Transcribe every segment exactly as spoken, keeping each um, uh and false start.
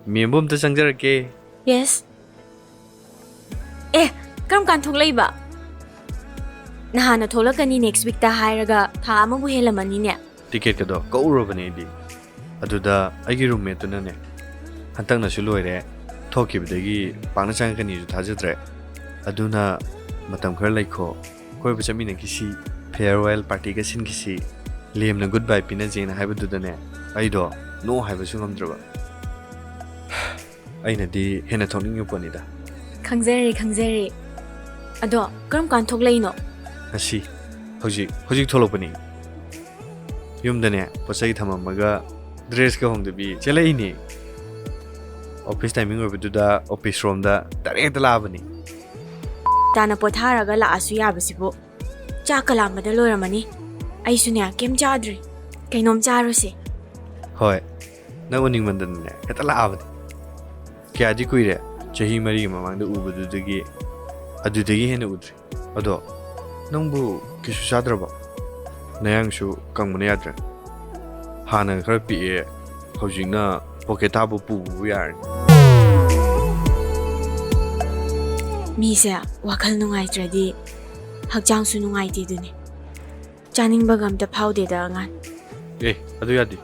ꯃꯦꯝꯕꯨ ꯑꯝꯇ ꯆꯪꯖꯔꯛꯀꯦ꯫ ꯌꯦꯁ꯫ ꯑꯦ, ꯀꯔꯝ ꯀꯥꯟ ꯊꯣꯛꯂꯛꯏꯕ? ꯅꯍꯥꯟꯅ ꯊꯣꯛꯂꯛꯀꯅꯤ ꯅꯦꯛꯁ ꯋꯤꯛꯇ ꯍꯥꯏꯔꯒ ꯊꯥ ꯑꯃꯕꯨ ꯍꯦꯜꯂꯝꯃꯅꯤꯅꯦ꯫ ꯇꯤꯀꯦꯠꯀꯗꯣ ꯀꯛꯎꯔꯕꯅꯦ ꯑꯩꯗꯤ꯫ ꯑꯗꯨꯗ ꯑꯩꯒꯤ ꯔꯨꯝꯃꯦꯠꯇꯨꯅꯅꯦ, "ꯍꯟꯇꯛꯅꯁꯨ ꯂꯣꯏꯔꯦ, ꯊꯣꯛꯈꯤꯕꯗꯒꯤ ꯄꯥꯛꯅ ꯆꯪꯉꯛꯀꯅꯤꯁꯨ ꯊꯥꯖꯗ꯭ꯔꯦ, ꯑꯗꯨꯅ ꯃꯇꯝ ꯈꯔ ꯂꯩꯈꯣ, ꯀꯣꯏꯕ ꯆꯠꯃꯤꯟꯅꯈꯤꯁꯤ, ꯐꯤꯌꯔꯋꯦꯜ ꯄꯥꯔꯇꯤꯒ ꯁꯤꯟꯈꯤꯁꯤ, ꯂꯦꯝꯅ ꯒꯨꯗ ꯕꯥꯏ ꯄꯤꯅꯖꯦꯅ" ꯍꯥꯏꯕꯗꯨꯗꯅꯦ, ꯑꯩꯗꯣ ꯅꯣ ꯍꯥꯏꯕꯁꯨ ꯉꯝꯗ꯭ꯔꯕ꯫ ꯑꯩꯅꯗꯤ ꯍꯦꯟꯅ ꯊꯣꯛꯅꯤꯡꯉꯤ ꯄꯣꯠꯅꯤꯗ꯫ ꯈꯪꯖꯔꯦ, ꯈꯪꯖꯔꯦ꯫ ꯑꯗꯣ ꯀꯔꯝ ꯀꯥꯟ ꯊꯣꯛꯂꯛꯏꯅꯣ? ꯉꯁꯤ, ꯍꯧꯖꯤꯛ, ꯍꯧꯖꯤꯛ ꯊꯣꯛꯂꯛꯄꯅꯤ꯫ ꯌꯨꯝꯗꯅꯦ ꯄꯣꯠ ꯆꯩ ꯊꯝꯃꯝꯃꯒ ꯗ꯭ꯔꯦꯁꯀ ꯍꯣꯡꯗꯕꯤ ꯆꯦꯜꯂꯛꯏꯅꯦ꯫ ꯑꯣꯐꯤꯁ ꯇꯥꯏꯃꯤꯡ ꯑꯣꯏꯕꯗꯨꯗ ꯑꯣꯐꯤꯁ ꯔꯣꯝꯗ ꯗꯥꯏꯔꯦꯛ ꯍꯦꯛꯇ ꯂꯥꯛꯑꯕꯅꯤ꯫ ꯇꯥꯅ ꯄꯣꯊꯥꯔꯒ ꯂꯥꯛꯑꯁꯨ ꯌꯥꯕꯁꯤꯕꯨ꯫ ꯆꯥꯛꯀ ꯂꯥꯝꯕꯗ ꯂꯣꯏꯔꯝꯃꯅꯤ꯫ ꯑꯩꯁꯨꯅꯦ ꯀꯩꯝ ꯆꯥꯗ꯭ꯔꯤ꯫ ꯀꯩꯅꯣꯝ ꯆꯥꯔꯨꯁꯦ꯫ ꯍꯣꯏ, ꯅꯪ ꯎꯅꯤꯡꯃꯟꯗꯅꯅꯦ ꯍꯦꯛꯇ ꯂꯥꯛꯑꯕꯅꯤ꯫ ꯀꯌꯥꯗꯤ ꯀꯨꯏꯔꯦ, ꯆꯍꯤ ꯃꯔꯤꯒꯤ ꯃꯃꯥꯡꯗ ꯎꯕꯗꯨꯗꯒꯤ ꯑꯗꯨꯗꯒꯤ ꯍꯦꯟꯅ ꯎꯗ꯭ꯔꯤ꯫ ꯑꯗꯣ ꯅꯪꯕꯨ ꯀꯩꯁꯨ ꯆꯥꯗ꯭ꯔꯕꯣ? ꯅꯌꯥꯡꯁꯨ ꯀꯪꯕꯅ ꯌꯥꯗ꯭ꯔꯦ꯫ ꯍꯥꯟꯅ ꯈꯔ ꯄꯤꯛꯑꯦ, ꯍꯧꯖꯤꯛꯅ ꯄꯣꯀꯦꯠ ꯊꯥꯕꯨ ꯄꯨꯕꯕꯨ ꯌꯥꯔꯅꯤ꯫ ꯃꯤꯁꯦ ꯋꯥꯈꯜ ꯅꯨꯡꯉꯥꯏꯇ꯭ꯔꯗꯤ ꯍꯛꯆꯥꯡꯁꯨ ꯅꯨꯡꯉꯥꯏꯇꯦꯗꯨꯅꯤ꯫ ꯆꯥꯅꯤꯡꯕꯒ ꯑꯝꯇ ꯐꯥꯎꯗꯦꯗ ꯑꯉꯥꯡ꯫ ꯑꯦ, ꯑꯗꯨ ꯌꯥꯗꯦ꯫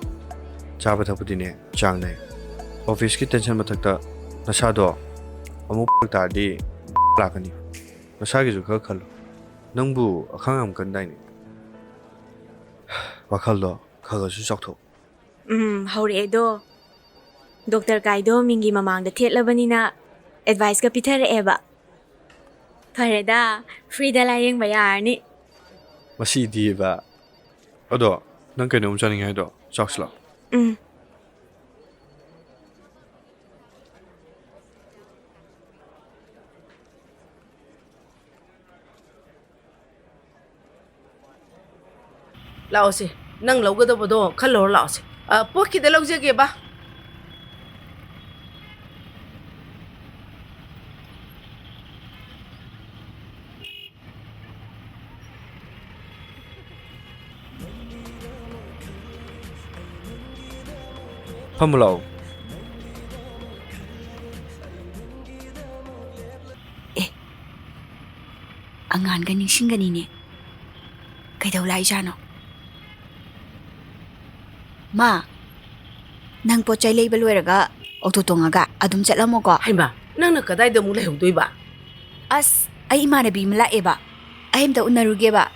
ꯆꯥꯕ ꯊꯛꯄꯗꯤꯅꯦ ꯆꯥꯡ ꯅꯥꯏ꯫ ꯑꯣꯐꯤꯁꯀꯤ ꯇꯦꯟꯁꯟ ꯃꯊꯛꯇ ꯅꯁꯥꯗꯣ ꯑꯃꯨꯛ ꯐꯔꯛ ꯇꯥꯔꯗꯤ ꯂꯥꯛꯀꯅꯤ꯫ ꯅꯁꯥꯒꯤꯁꯨ ꯈꯔ ꯈꯜꯂꯨ꯫ ꯅꯪꯕꯨ ꯑꯈꯥꯡ ꯌꯥꯝ ꯀꯟꯗꯥꯏꯅꯦ? ꯋꯥꯈꯜꯗꯣ ꯈꯔ ꯈꯔꯁꯨ ꯆꯥꯎꯊꯣꯛ꯫ ꯎꯝ, ꯍꯧꯔꯛꯑꯦꯗꯣ꯫ ꯗꯣꯛꯇꯔ ꯀꯥꯏꯗꯣ ꯃꯤꯡꯒꯤ ꯃꯃꯥꯡꯗ ꯊꯦꯠꯂꯕꯅꯤꯅ ꯑꯦꯗꯚꯥꯏꯁꯀ ꯄꯤꯊꯔꯛꯑꯦꯕ꯫ ꯐꯔꯦꯗ, ꯐ꯭ꯔꯤꯗ ꯂꯥꯌꯦꯡꯕ ꯌꯥꯔꯅꯤ꯫ ꯃꯁꯤꯗꯤꯕ꯫ ꯑꯗꯣ ꯅꯪ ꯀꯩꯅꯣꯝ ꯆꯥꯅꯤꯡꯉꯦ ꯍꯥꯏꯗꯣ ꯆꯥꯎꯁꯤꯜꯂꯣ꯫ ꯎꯝ꯫ ꯂꯥꯛꯑꯣꯁꯦ, ꯅꯪ ꯂꯧꯒꯗꯕꯗꯣ ꯈꯜꯂꯧꯔ ꯂꯥꯛꯑꯣꯁꯦ꯫ ꯑ, ꯄꯣꯠ ꯈꯤꯇ ꯂꯧꯖꯒꯦꯕ꯫ ꯐꯝꯃꯨ ꯂꯥꯛꯑꯣ꯫ ꯅꯤꯡꯁꯤꯡꯒꯅꯤꯅꯦ꯫ ꯀꯩꯗꯧ ꯂꯥꯛꯏꯖꯥꯠꯅꯣ? ꯃꯥ, ꯅꯪ ꯄꯣꯠ ꯆꯩ ꯂꯩꯕ ꯂꯣꯏꯔꯒ ꯑꯣꯇꯣ ꯇꯣꯡꯉꯒ ꯑꯗꯨꯝ ꯆꯠꯂꯝꯃꯣꯀꯣ꯫ ꯍꯩꯃꯥ, ꯅꯪꯅ ꯀꯗꯥꯏꯗ ꯑꯃꯨꯛ ꯂꯩꯍꯧꯗꯣꯏꯕ? ꯑꯁ, ꯑꯩ ꯏꯃꯥꯟꯅꯕꯤ ꯑꯃ ꯂꯥꯛꯑꯦꯕ, ꯑꯩ ꯑꯝꯇ ꯎꯅꯔꯨꯒꯦꯕ꯫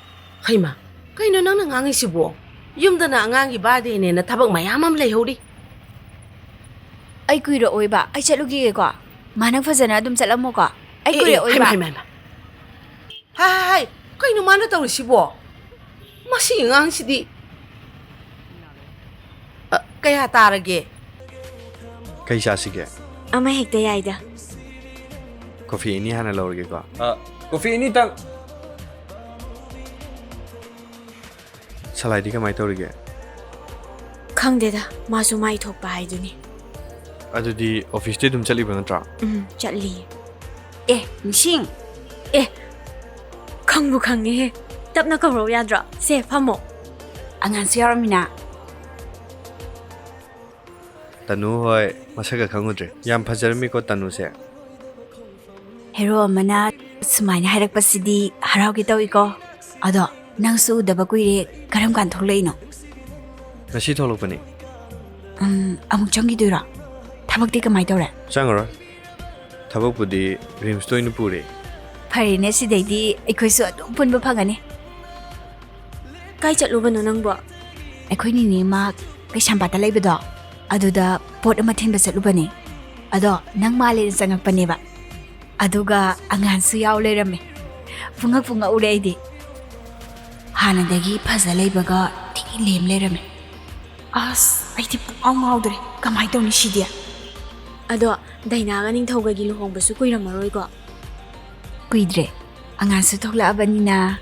ꯍꯩꯃꯥ, ꯀꯩꯅꯣ ꯅꯪꯅ ꯉꯥꯡꯉꯤꯁꯤꯕꯣ? ꯌꯨꯝꯗꯅ ꯑꯉꯥꯡꯒꯤ ꯕꯥꯔꯗꯦꯅꯦꯅ ꯊꯕꯛ ꯃꯌꯥꯝ ꯑꯃ ꯂꯩꯍꯧꯔꯤ꯫ ꯑꯩ ꯀꯨꯏꯔꯛꯑꯣꯏꯕ, ꯑꯩ ꯆꯠꯂꯨꯈꯤꯒꯦꯀꯣ꯫ ꯃꯥ, ꯅꯪ ꯐꯖꯅ ꯑꯗꯨꯝ ꯆꯠꯂꯝꯃꯣꯀꯣ꯫ ꯑꯩ ꯑꯦ, ꯑꯦ, ꯀꯨꯏꯔꯛꯑꯣꯏꯕ꯫ ꯍꯩꯃꯥ, ꯍꯩꯃꯥ, ꯍꯩꯃꯥ꯫ ꯍꯥꯏ, ꯍꯥꯏ, ꯍꯥꯏ, ꯀꯩꯅꯣ ꯃꯥꯅ ꯇꯧꯔꯤꯁꯤꯕꯣ? ꯃꯁꯤꯒꯤ ꯑꯉꯥꯡꯁꯤꯗꯤ꯫ ꯑ, ꯀꯌꯥ ꯇꯥꯔꯒꯦ? ꯀꯩ ꯆꯥꯁꯤꯒꯦ? ꯑꯃ ꯍꯦꯛꯇ ꯌꯥꯏꯗ꯫ ꯀꯣꯐꯤ ꯑꯅꯤ ꯍꯥꯟꯅ ꯂꯧꯔꯒꯦꯀꯣ꯫ ꯑ, ꯀꯣꯐꯤ ꯑꯅꯤꯇꯪ꯫ ꯁꯂꯥꯏꯗꯤ ꯀꯃꯥꯏ ꯇꯧꯔꯤꯒꯦ? ꯈꯪꯗꯦꯗ, ꯃꯥꯁꯨ ꯃꯥꯏ ꯊꯣꯛꯄ ꯍꯥꯏꯗꯨꯅꯤ꯫ ꯑꯗꯨꯗꯤ ꯑꯣꯐꯤꯁꯇꯤ ꯑꯗꯨꯝ ꯆꯠꯂꯤꯕ ꯅꯠꯇ꯭ꯔꯣ? ꯎꯝ, ꯆꯠꯂꯤ꯫ ꯑꯦ, ꯅꯤꯡꯁꯤꯡ꯫ ꯑꯦ, ꯈꯪꯕꯨ ꯈꯪꯉꯦꯍꯦ꯫ ꯇꯞꯅ ꯀꯧꯔꯛꯎ ꯌꯥꯗ꯭ꯔꯣ? ꯁꯦ, ꯐꯝꯃꯣ꯫ ꯑꯉꯥꯡꯁꯨ ꯌꯥꯎꯔꯝꯃꯤꯅ꯫ ꯇꯅꯨ ꯍꯣꯏ ꯃꯁꯛꯀ ꯈꯪꯉꯨꯗ꯭ꯔꯦ꯫ ꯌꯥꯝ ꯐꯖꯔꯝꯃꯤꯀꯣ ꯇꯅꯨꯁꯦ꯫ ꯍꯦꯔꯣ ꯑꯃꯅ ꯁꯨꯃꯥꯏꯅ ꯍꯥꯏꯔꯛꯄꯁꯤꯗꯤ ꯍꯔꯥꯎꯒꯦ ꯇꯧꯏꯀꯣ꯫ ꯑꯗꯣ ꯅꯪꯁꯨ ꯎꯗꯕ ꯀꯨꯏꯔꯦ, ꯀꯔꯝ ꯀꯥꯟ ꯊꯣꯛꯂꯛꯏꯅꯣ? ꯉꯁꯤ ꯊꯣꯛꯂꯛꯄꯅꯤ꯫ ꯎꯝ, ꯑꯃꯨꯛ ꯆꯪꯈꯤꯗꯣꯏꯔꯣ? ꯊꯕꯛꯇꯤ ꯀꯃꯥꯏ ꯇꯧꯔꯦ? ꯆꯪꯉꯔꯣꯏ꯫ ꯊꯕꯛꯄꯨꯗꯤ ꯔꯤꯝꯁꯇ ꯑꯣꯏꯅ ꯄꯨꯔꯦ꯫ ꯐꯔꯦꯅꯦ, ꯁꯤꯗꯩꯗꯤ ꯑꯩꯈꯣꯏꯁꯨ ꯑꯗꯨꯝ ꯄꯨꯟꯕ ꯐꯪꯒꯅꯤ꯫ ꯀꯥꯏ ꯆꯠꯂꯨꯕꯅꯣ ꯅꯪꯕꯣ? ꯑꯩꯈꯣꯏ ꯅꯤꯅꯦ ꯃꯥ ꯀꯩꯁꯥꯝꯄꯥꯠꯇ ꯂꯩꯕꯗꯣ, ꯑꯗꯨꯗ ꯄꯣꯠ ꯑꯃ ꯊꯤꯟꯕ ꯆꯠꯂꯨꯕꯅꯦ꯫ ꯑꯗꯣ ꯅꯪ ꯃꯥꯜꯂꯦꯅ ꯆꯪꯉꯛꯄꯅꯦꯕ꯫ ꯑꯗꯨꯒ ꯑꯉꯥꯟꯁꯨ ꯌꯥꯎ ꯂꯩꯔꯝꯃꯦ꯫ ꯄꯨꯡꯉꯛ ꯄꯨꯡꯉꯛꯎꯔꯦ ꯑꯩꯗꯤ꯫ ꯍꯥꯟꯅꯗꯒꯤ ꯐꯖ ꯂꯩꯕꯒ ꯊꯤ ꯂꯦꯝ ꯂꯩꯔꯝꯃꯦ꯫ ꯑꯁ, ꯑꯩꯗꯤ ꯄꯨꯡꯉꯥꯎ ꯉꯥꯎꯗ꯭ꯔꯦ꯫ ꯀꯃꯥꯏ ꯇꯧꯅꯤ ꯁꯤꯗꯤ? ꯑꯗꯣ ꯗꯥꯏꯅꯥꯒ ꯅꯤꯡꯊꯧꯒꯒꯤ ꯂꯨꯍꯣꯡꯕꯁꯨ ꯀꯨꯏꯔꯝꯃꯔꯣꯏꯀꯣ? ꯀꯨꯏꯗ꯭ꯔꯦ꯫ ꯑꯉꯥꯟꯁꯨ ꯊꯣꯛꯂꯛꯑꯕꯅꯤꯅ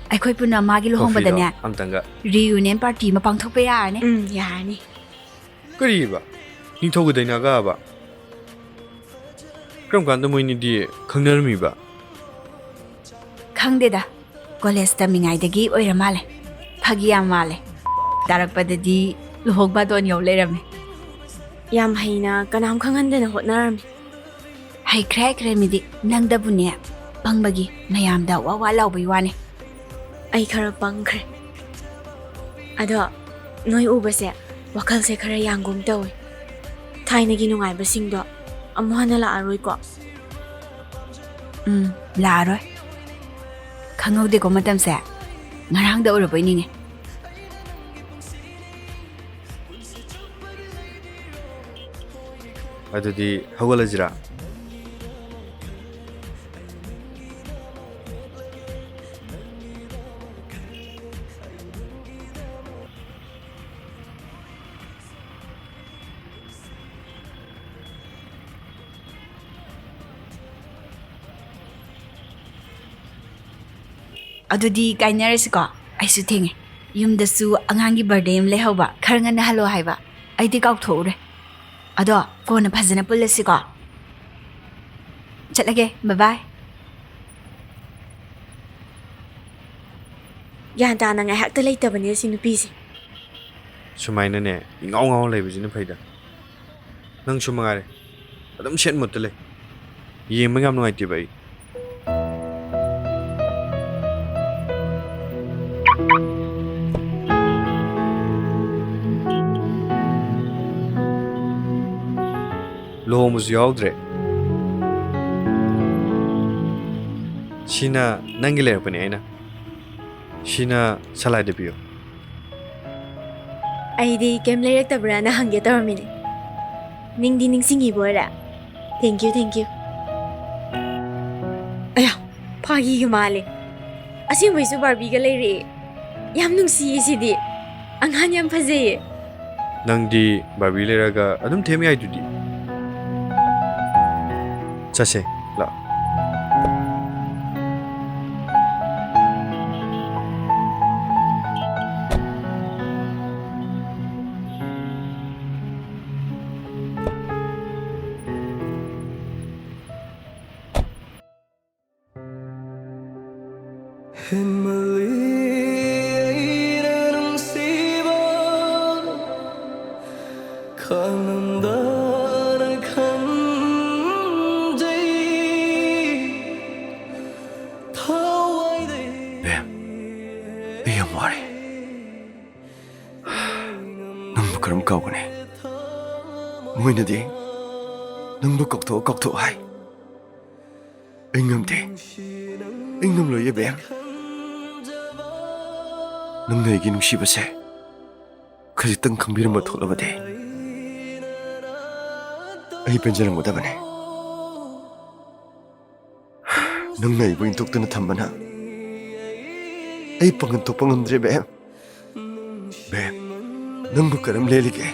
ꯑꯩꯈꯣꯏ ꯄꯨꯟꯅ ꯃꯥꯒꯤ ꯀꯣꯐꯤꯗꯣ ꯂꯨꯍꯣꯡꯕꯗꯅꯦ ꯑꯝꯇꯪꯒ꯫ Reunion party ꯑꯃ ꯄꯥꯡꯊꯣꯛꯄ ꯌꯥꯔꯅꯤ꯫ ꯎꯝ, ꯌꯥꯔꯅꯤ꯫ ꯀꯔꯤꯕ? ꯅꯤꯡꯊꯧꯒ ꯗꯥꯏꯅꯥꯒꯕ? ꯀꯔꯝ ꯀꯥꯟꯗ ꯃꯣꯏꯅꯤꯗꯤ ꯈꯪꯅꯔꯝꯃꯤꯕ? ꯈꯪꯗꯦꯗ, ꯀꯣꯂꯦꯖ ꯇꯝꯃꯤꯉꯩꯗꯒꯤ ꯑꯣꯏꯔ ꯃꯥꯜꯂꯦ꯫ ꯐꯥꯒꯤ ꯌꯥꯝ ꯃꯥꯜꯂꯦ꯫ ꯇꯥꯔꯛꯄꯗꯗꯤ ꯂꯨꯍꯣꯡ ꯕꯥꯇꯣꯟ ꯌꯧ ꯂꯩꯔꯝꯃꯦ꯫ ꯌꯥꯝ ꯍꯩꯅ ꯀꯅꯥꯝ ꯈꯪꯍꯟꯗꯅ ꯍꯣꯠꯅꯔꯝꯃꯤ꯫ ꯍꯩꯈ꯭ꯔꯦ ꯍꯩꯈ꯭ꯔꯦ ꯃꯤꯗꯤ, ꯅꯪꯗꯕꯨꯅꯦ ꯄꯪꯕꯒꯤ ꯃꯌꯥꯝꯗ ꯋꯥ ꯋꯥ ꯂꯥꯎꯕꯩ ꯋꯥꯅꯦ꯫ ꯑꯩ ꯈꯔ ꯄꯪꯈ꯭ꯔꯦ꯫ ꯑꯗꯣ ꯅꯣꯏ ꯎꯕꯁꯦ ꯋꯥꯈꯜꯁꯦ ꯈꯔ ꯌꯥꯡꯒꯨꯝ ꯇꯧꯋꯦ꯫ ꯊꯥꯏꯅꯒꯤ ꯅꯨꯡꯉꯥꯏꯕꯁꯤꯡꯗꯣ ꯑꯃꯨꯛ ꯍꯟꯅ ꯂꯥꯛꯑꯔꯣꯏꯀꯣ? ꯎꯝ, ꯂꯥꯛꯑꯔꯣꯏ꯫ ꯈꯪꯍꯧꯗꯦꯀꯣ ꯃꯇꯝꯁꯦ꯫ ꯉꯔꯥꯡꯗ ꯑꯣꯏꯔꯕꯣꯏ ꯅꯤꯡꯉꯦ꯫ ꯑꯗꯨꯗꯤ ꯍꯧꯒꯠꯂꯁꯤꯔꯥ? ꯑꯗꯨꯗꯤ ꯀꯥꯏꯅꯔꯁꯤꯀꯣ꯫ ꯑꯩꯁꯨ ꯊꯦꯡꯉꯦ꯫ ꯌꯨꯝꯗꯁꯨ ꯑꯉꯥꯡꯒꯤ ꯕꯥꯔꯗꯦ ꯑꯃ ꯂꯩꯍꯧꯕ, ꯈꯔ ꯉꯟꯅ ꯍꯜꯂꯣ ꯍꯥꯏꯕ꯫ ꯑꯩꯗꯤ ꯀꯥꯎꯊꯣꯛꯎꯔꯦ꯫ ꯑꯗꯣ ꯀꯣꯟꯅ ꯐꯖꯅ ꯄꯨꯜꯂꯁꯤꯀꯣ꯫ ꯆꯠꯂꯒꯦ, ꯕꯥꯏ ꯕꯥꯏ꯫ ꯒ꯭ꯌꯥꯟ ꯇꯥꯅ ꯉꯥꯏꯍꯥꯛꯇ ꯂꯩꯇꯕꯅꯦ ꯁꯤ ꯅꯨꯄꯤꯁꯦ꯫ ꯁꯨꯃꯥꯏꯅꯅꯦ, ꯏꯉꯥꯎ ꯉꯥꯎ ꯂꯩꯕꯁꯤꯅ ꯐꯩꯗ꯫ ꯅꯪꯁꯨ ꯃꯉꯥꯏꯔꯦ, ꯑꯗꯨꯝ ꯁꯦꯠ ꯃꯨꯠꯇ ꯂꯩ꯫ ꯌꯦꯡꯕ ꯌꯥꯝ ꯅꯨꯡꯉꯥꯏꯇꯦꯕ ꯑꯩ꯫ ꯂꯨꯍꯣꯡꯕꯁꯨ ꯌꯥꯎꯗ꯭ꯔꯦ꯫ ꯁꯤꯅ ꯅꯪꯒꯤ ꯂꯩꯔꯛꯄꯅꯦ ꯑꯩꯅ꯫ ꯁꯤꯅ ꯁꯂꯥꯏꯗ ꯄꯤꯌꯨ꯫ ꯑꯩꯗꯤ ꯀꯩꯝ ꯂꯩꯔꯛꯇꯕ꯭ꯔꯥꯅ ꯍꯪꯒꯦ ꯇꯧꯔꯝꯃꯤꯅꯦ꯫ ꯅꯤꯡꯗꯤ ꯅꯤꯡꯁꯤꯡꯉꯤꯕ ꯑꯣꯏꯔꯦ꯫ Thank you, thank you꯫ ꯑꯌꯥ, ꯐꯥꯒꯤꯒ ꯃꯥꯜꯂꯦ꯫ ꯑꯁꯦꯡꯕꯩꯁꯨ ꯕꯥꯔꯕꯤꯒ ꯂꯩꯔꯛꯑꯦ꯫ ꯌꯥꯝ ꯅꯨꯡꯁꯤꯌꯦ ꯁꯤꯗꯤ꯫ ꯑꯉꯥꯡ ꯌꯥꯝ ꯐꯖꯩꯌꯦ꯫ ꯅꯪꯗꯤ ꯕꯥꯔꯕꯤ ꯂꯩꯔꯒ ꯑꯗꯨꯝ ꯊꯦꯝ ꯌꯥꯏꯗꯨꯗꯤ꯫ ꯆꯠꯁꯦ, ꯂꯥꯛꯑꯣ꯫ ꯍꯦꯟꯃꯜꯂꯤ ꯑꯩꯅ ꯅꯨꯡꯁꯤꯕ, ꯈꯥꯡꯉꯝꯗꯅ ꯈꯟꯖꯩ꯫ ꯌꯥꯝ ꯋꯥꯔꯦ꯫ ꯅꯪꯕꯨ ꯀꯔꯝ ꯀꯥꯎꯒꯅꯤ? ꯃꯣꯏꯅꯗꯤ ꯅꯪꯕꯨ ꯀꯥꯎꯊꯣꯛꯑꯣ, ꯀꯥꯎꯊꯣꯛꯑꯣ ꯍꯥꯏ꯫ ꯑꯩ ꯉꯝꯗꯦ꯫ ꯑꯩ ꯉꯝꯂꯣꯏꯌꯦ, ꯕꯦꯝ꯫ ꯅꯪꯅ ꯑꯩꯒꯤ ꯅꯨꯡꯁꯤꯕꯁꯦ ꯈꯖꯤꯛꯇꯪ ꯈꯪꯕꯤꯔꯝꯕ ꯊꯣꯛꯂꯕꯗꯤ ꯑꯩ ꯄꯦꯟꯖꯔꯝꯒꯗꯕꯅꯤ꯫ ꯅꯪꯅ ꯑꯩꯕꯨ ꯏꯟꯊꯣꯛꯇꯨꯅ ꯊꯝꯕꯅ ꯑꯩ ꯄꯥꯡꯒꯜ ꯊꯣꯛꯄ ꯉꯝꯗ꯭ꯔꯦ, ꯕꯦꯝ꯫ ꯕꯦꯝ, ꯅꯪꯕꯨ ꯀꯔꯝ ꯂꯦꯜꯂꯤꯒꯦ?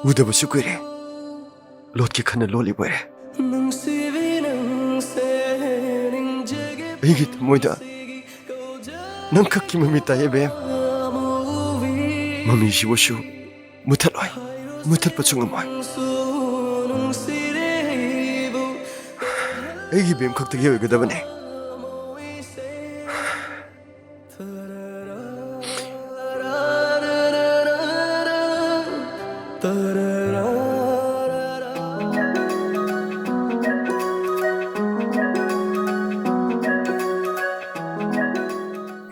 ꯎꯗꯕꯁꯨ ꯀꯨꯏꯔꯦ꯫ ꯂꯣꯠꯀꯦ ꯈꯟꯅ ꯂꯣꯠꯂꯤꯕ ꯑꯣꯏꯔꯦ꯫ ꯑꯩꯒꯤ ꯊꯃꯣꯏꯗ ꯅꯪ ꯈꯛꯀꯤ ꯃꯃꯤ ꯇꯥꯏꯌꯦ, ꯕꯦꯝ꯫ ꯃꯃꯤꯁꯤꯕꯨꯁꯨ ꯃꯨꯊꯠꯂꯣꯏ, ꯃꯨꯊꯠꯄꯁꯨ ꯉꯝꯃꯣꯏ꯫ ꯑꯩꯒꯤ ꯕꯦꯝ ꯈꯛꯇꯒꯤ ꯑꯣꯏꯒꯗꯕꯅꯦ꯫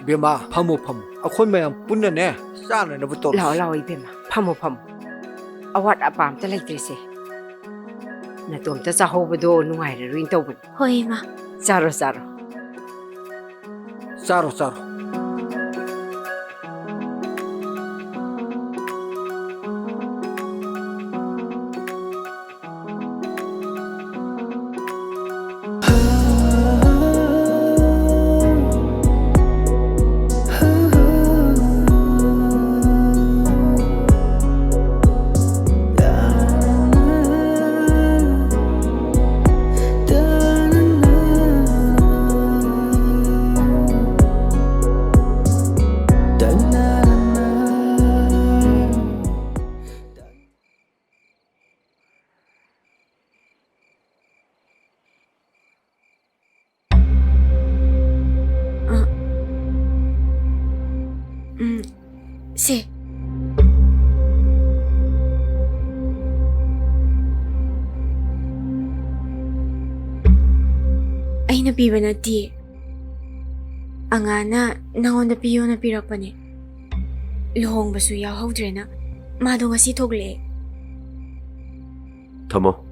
ꯏꯕꯦꯝꯃ, ꯐꯝꯃꯣ, ꯐꯝꯃꯣ꯫ ꯑꯩꯈꯣꯏ ꯃꯌꯥꯝ ꯄꯨꯟꯅꯅꯦ, ꯆꯥꯅꯅꯕ ꯇꯧꯔꯁꯤ꯫ ꯂꯥꯛꯑꯣ, ꯂꯥꯛꯑꯣ, ꯏꯕꯦꯝꯃ꯫ ꯐꯝꯃꯣ, ꯐꯝꯃꯣ꯫ ꯑꯋꯥꯠ ꯑꯄꯥ ꯑꯝꯇ ꯂꯩꯇ꯭ꯔꯦꯁꯦ꯫ ꯅꯇꯣꯝꯇ ꯆꯥꯍꯧꯕꯗꯣ ꯅꯨꯡꯉꯥꯏꯔꯔꯣꯏꯅ ꯇꯧꯕꯅꯤ꯫ ꯍꯣꯏ, ꯏꯃꯥ꯫ ꯆꯥꯔꯣ, ꯆꯥꯔꯣ꯫ ꯆꯥꯔꯣ, ꯆꯥꯔꯣ꯫ ꯑ, ꯎꯝ, ꯁꯦ꯫ ꯑꯩꯅ ꯄꯤꯕ ꯅꯠꯇꯤꯌꯦ꯫ ꯑꯉꯥꯅ ꯅꯉꯣꯟꯗ ꯄꯤꯌꯣꯅ ꯄꯤꯔꯛꯄꯅꯦ꯫ ꯂꯨꯍꯣꯡꯕꯁꯨ ꯌꯥꯎꯍꯧꯗ꯭ꯔꯦꯅ꯫ ꯃꯥꯗꯣ ꯉꯁꯤ ꯊꯣꯛꯂꯛꯑꯦ꯫ ꯊꯝꯃꯣ꯫